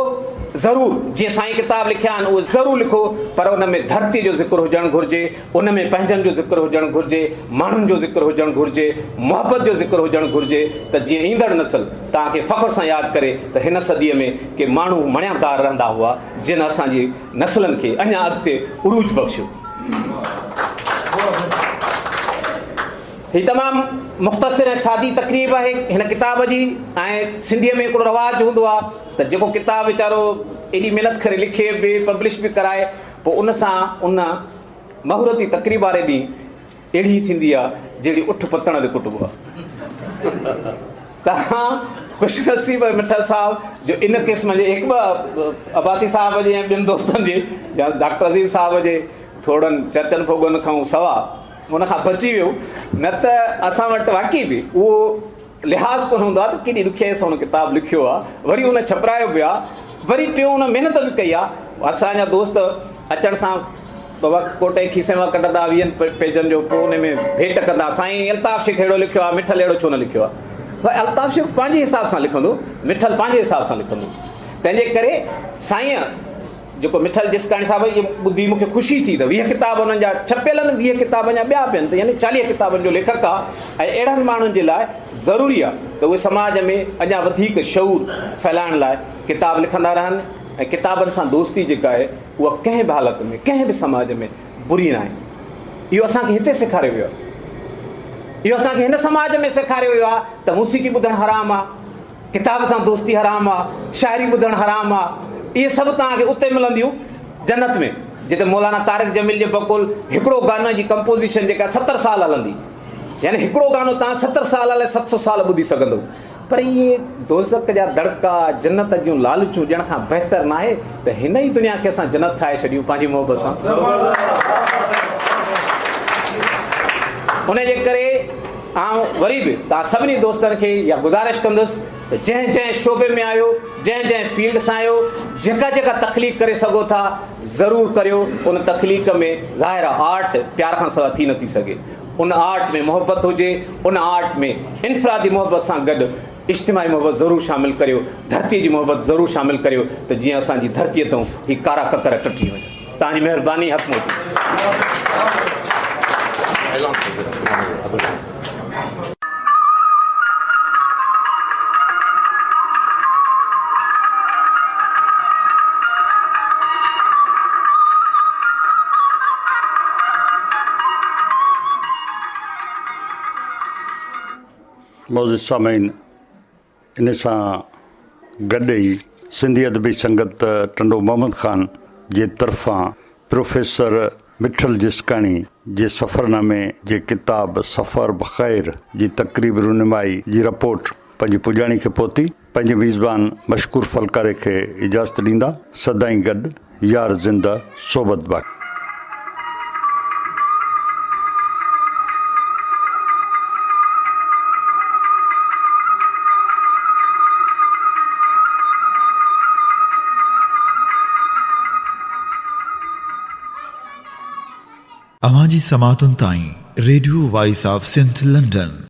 Speaker 17: ضرور، جيئن سائين ڪتاب لکيا آهن اهي ضرور لکو پر ان ۾ ڌرتي جو ذڪر هجڻ گهرجي، ان ۾ پنهنجن جو ذڪر هجڻ گهرجي، ماڻهن جو ذڪر هجڻ گهرجي، محبت جو ذڪر هجڻ گهرجي ته جيئن ايندڙ نسل توهان کي فخر سان ياد ڪري ته هن صديء ۾ ڪي ماڻهو مڻيادار رهندا هئا جن اسان جي نسلن کي اڃا اڳتي عروج بخشيو. هي تمام مختصر ۽ سادي تقريب آهي هن ڪتاب جي ۽ سنڌيء ۾ هڪڙو رواج هوندو آهي ته جيڪو ڪتاب ويچارو ايڏي محنت ڪري لکي به پبلش به ڪرائي پوء ان سان ان مهورتي تقريب واري ڏينهن اهڙي ٿيندي آ جهڙي اٺ پتڻ تي ڪٽبو آ. توهان خوش نصيب آهيو مٺل صاحب جو ان قسم جي هڪ ٻه عباسي صاحب جي ۽ ٻين دوستن جي يا ڊاڪٽر عزيز صاحب جي ٿورڙن چرچن ڦوڳن کان سوا ان کان بچي ويو نه ته اسان وٽ واقعي به اهو لحاظ ڪونه هوندو آهي ته ڪيڏي ڏکيائي سان هن ڪتاب لکيو آهي وري ان ڇپرايو به آهي وري ٽيون ان محنت به ڪئي آهي اسان جا دوست اچڻ سان بابا ڪوٽ ۽ کيسي مان ڪڍندا ويهن پيجن جو پوء ان ۾ ڀيٽ ڪندا سائين الطاف شيخ اهڙو لکيو آهي مٺل اهڙو ڇو نه لکيو آهي ڀائي الطاف شيخ پنهنجي حساب سان لکندو مٺل پنهنجي حساب سان لکندو تنهنجي ڪري سائين جيڪو مٺل جسڪاڻي صاحب اهي ٻڌي مون کي خوشي ٿي ته 20 ڪتاب انهن جا ڇپيل آهن 20 ڪتاب اڃا ٻيا پيا آهن ته يعني 40 ڪتابن جو ليکڪ آهي ۽ اهڙن ماڻهن جي لاء ضروري آهي ته اهي سماج ۾ اڃا وڌيڪ شعور ڦهلائڻ لاء ڪتاب لکندا رهن ۽ ڪتابن سان دوستي جيڪا آهي اها ڪنهن به حالت ۾ ڪنهن به سماج ۾ بري ناهي. اهو اسان کي هتي سيکاريو ويو آهي. اهو اسان کي هن سماج ۾ سيکاريو ويو آهي ته موسيقي ٻڌڻ حرام آهي، ڪتاب سان دوستي حرام آهي، شاعري ٻڌڻ حرام آهي. اهي سڀ توهان کي اتي ملنديون جنت ۾ جتي مولانا طارق جميل جي بقول هڪڙو گاني جي ڪمپوزيشن جيڪا 70 سال هلندي يعني هڪڙو گانو توهان 70 سال الائي 700 سال ٻڌي سگهندو. پر اهي دوزخ جا دڙڪا، جنت جون لالچون ڏيڻ کان بهتر ناهي ته هن ئي دنيا کي اسان جنت ٺاهي ڇڏيون پنهنجي محبت سان. ان جي ڪري آئون وري به توهان سڀني دوستن کي اها گذارش ڪندس ته جنهن جنهن شعبي ۾ آهيو، جنهن جنهن فيلڊ سان آهيو، جيڪا جيڪا تخليق ڪري سگهو ٿا ضرور ڪريو. ان تخليق ۾ ظاهر آهي آرٽ پيار کان سواء ٿي نٿي سگهي. ان آرٽ ۾ محبت هجي، ان آرٽ ۾ انفرادي محبت سان گڏ اجتماعي محبت ضرور شامل ڪريو، ڌرتيء جي محبت ضرور شامل ڪريو ته جيئن اسان جي ڌرتيء تان هي ڪارا ڪڪر ٽٽي وڃن. توهان جي مهرباني حق موجود.
Speaker 3: معزز سامعين ان سان گڏ ئي سنڌي ادبي سنگت ٽنڊو محمد خان جي طرفان پروفيسر مٺل جسڪاڻي جي سفرنامي جي ڪتاب سفر بخير جي تقريب رونمائي جي رپورٽ پنهنجي پڄاڻي کي پهتي. پنهنجي ميزبان مشڪور ڦلڪاري کي اجازت ڏيندا. سدائين گڏ، يار زنده، صحبت باقي.
Speaker 2: اوهان جي سماعتن تائين radio voice of Sindh London.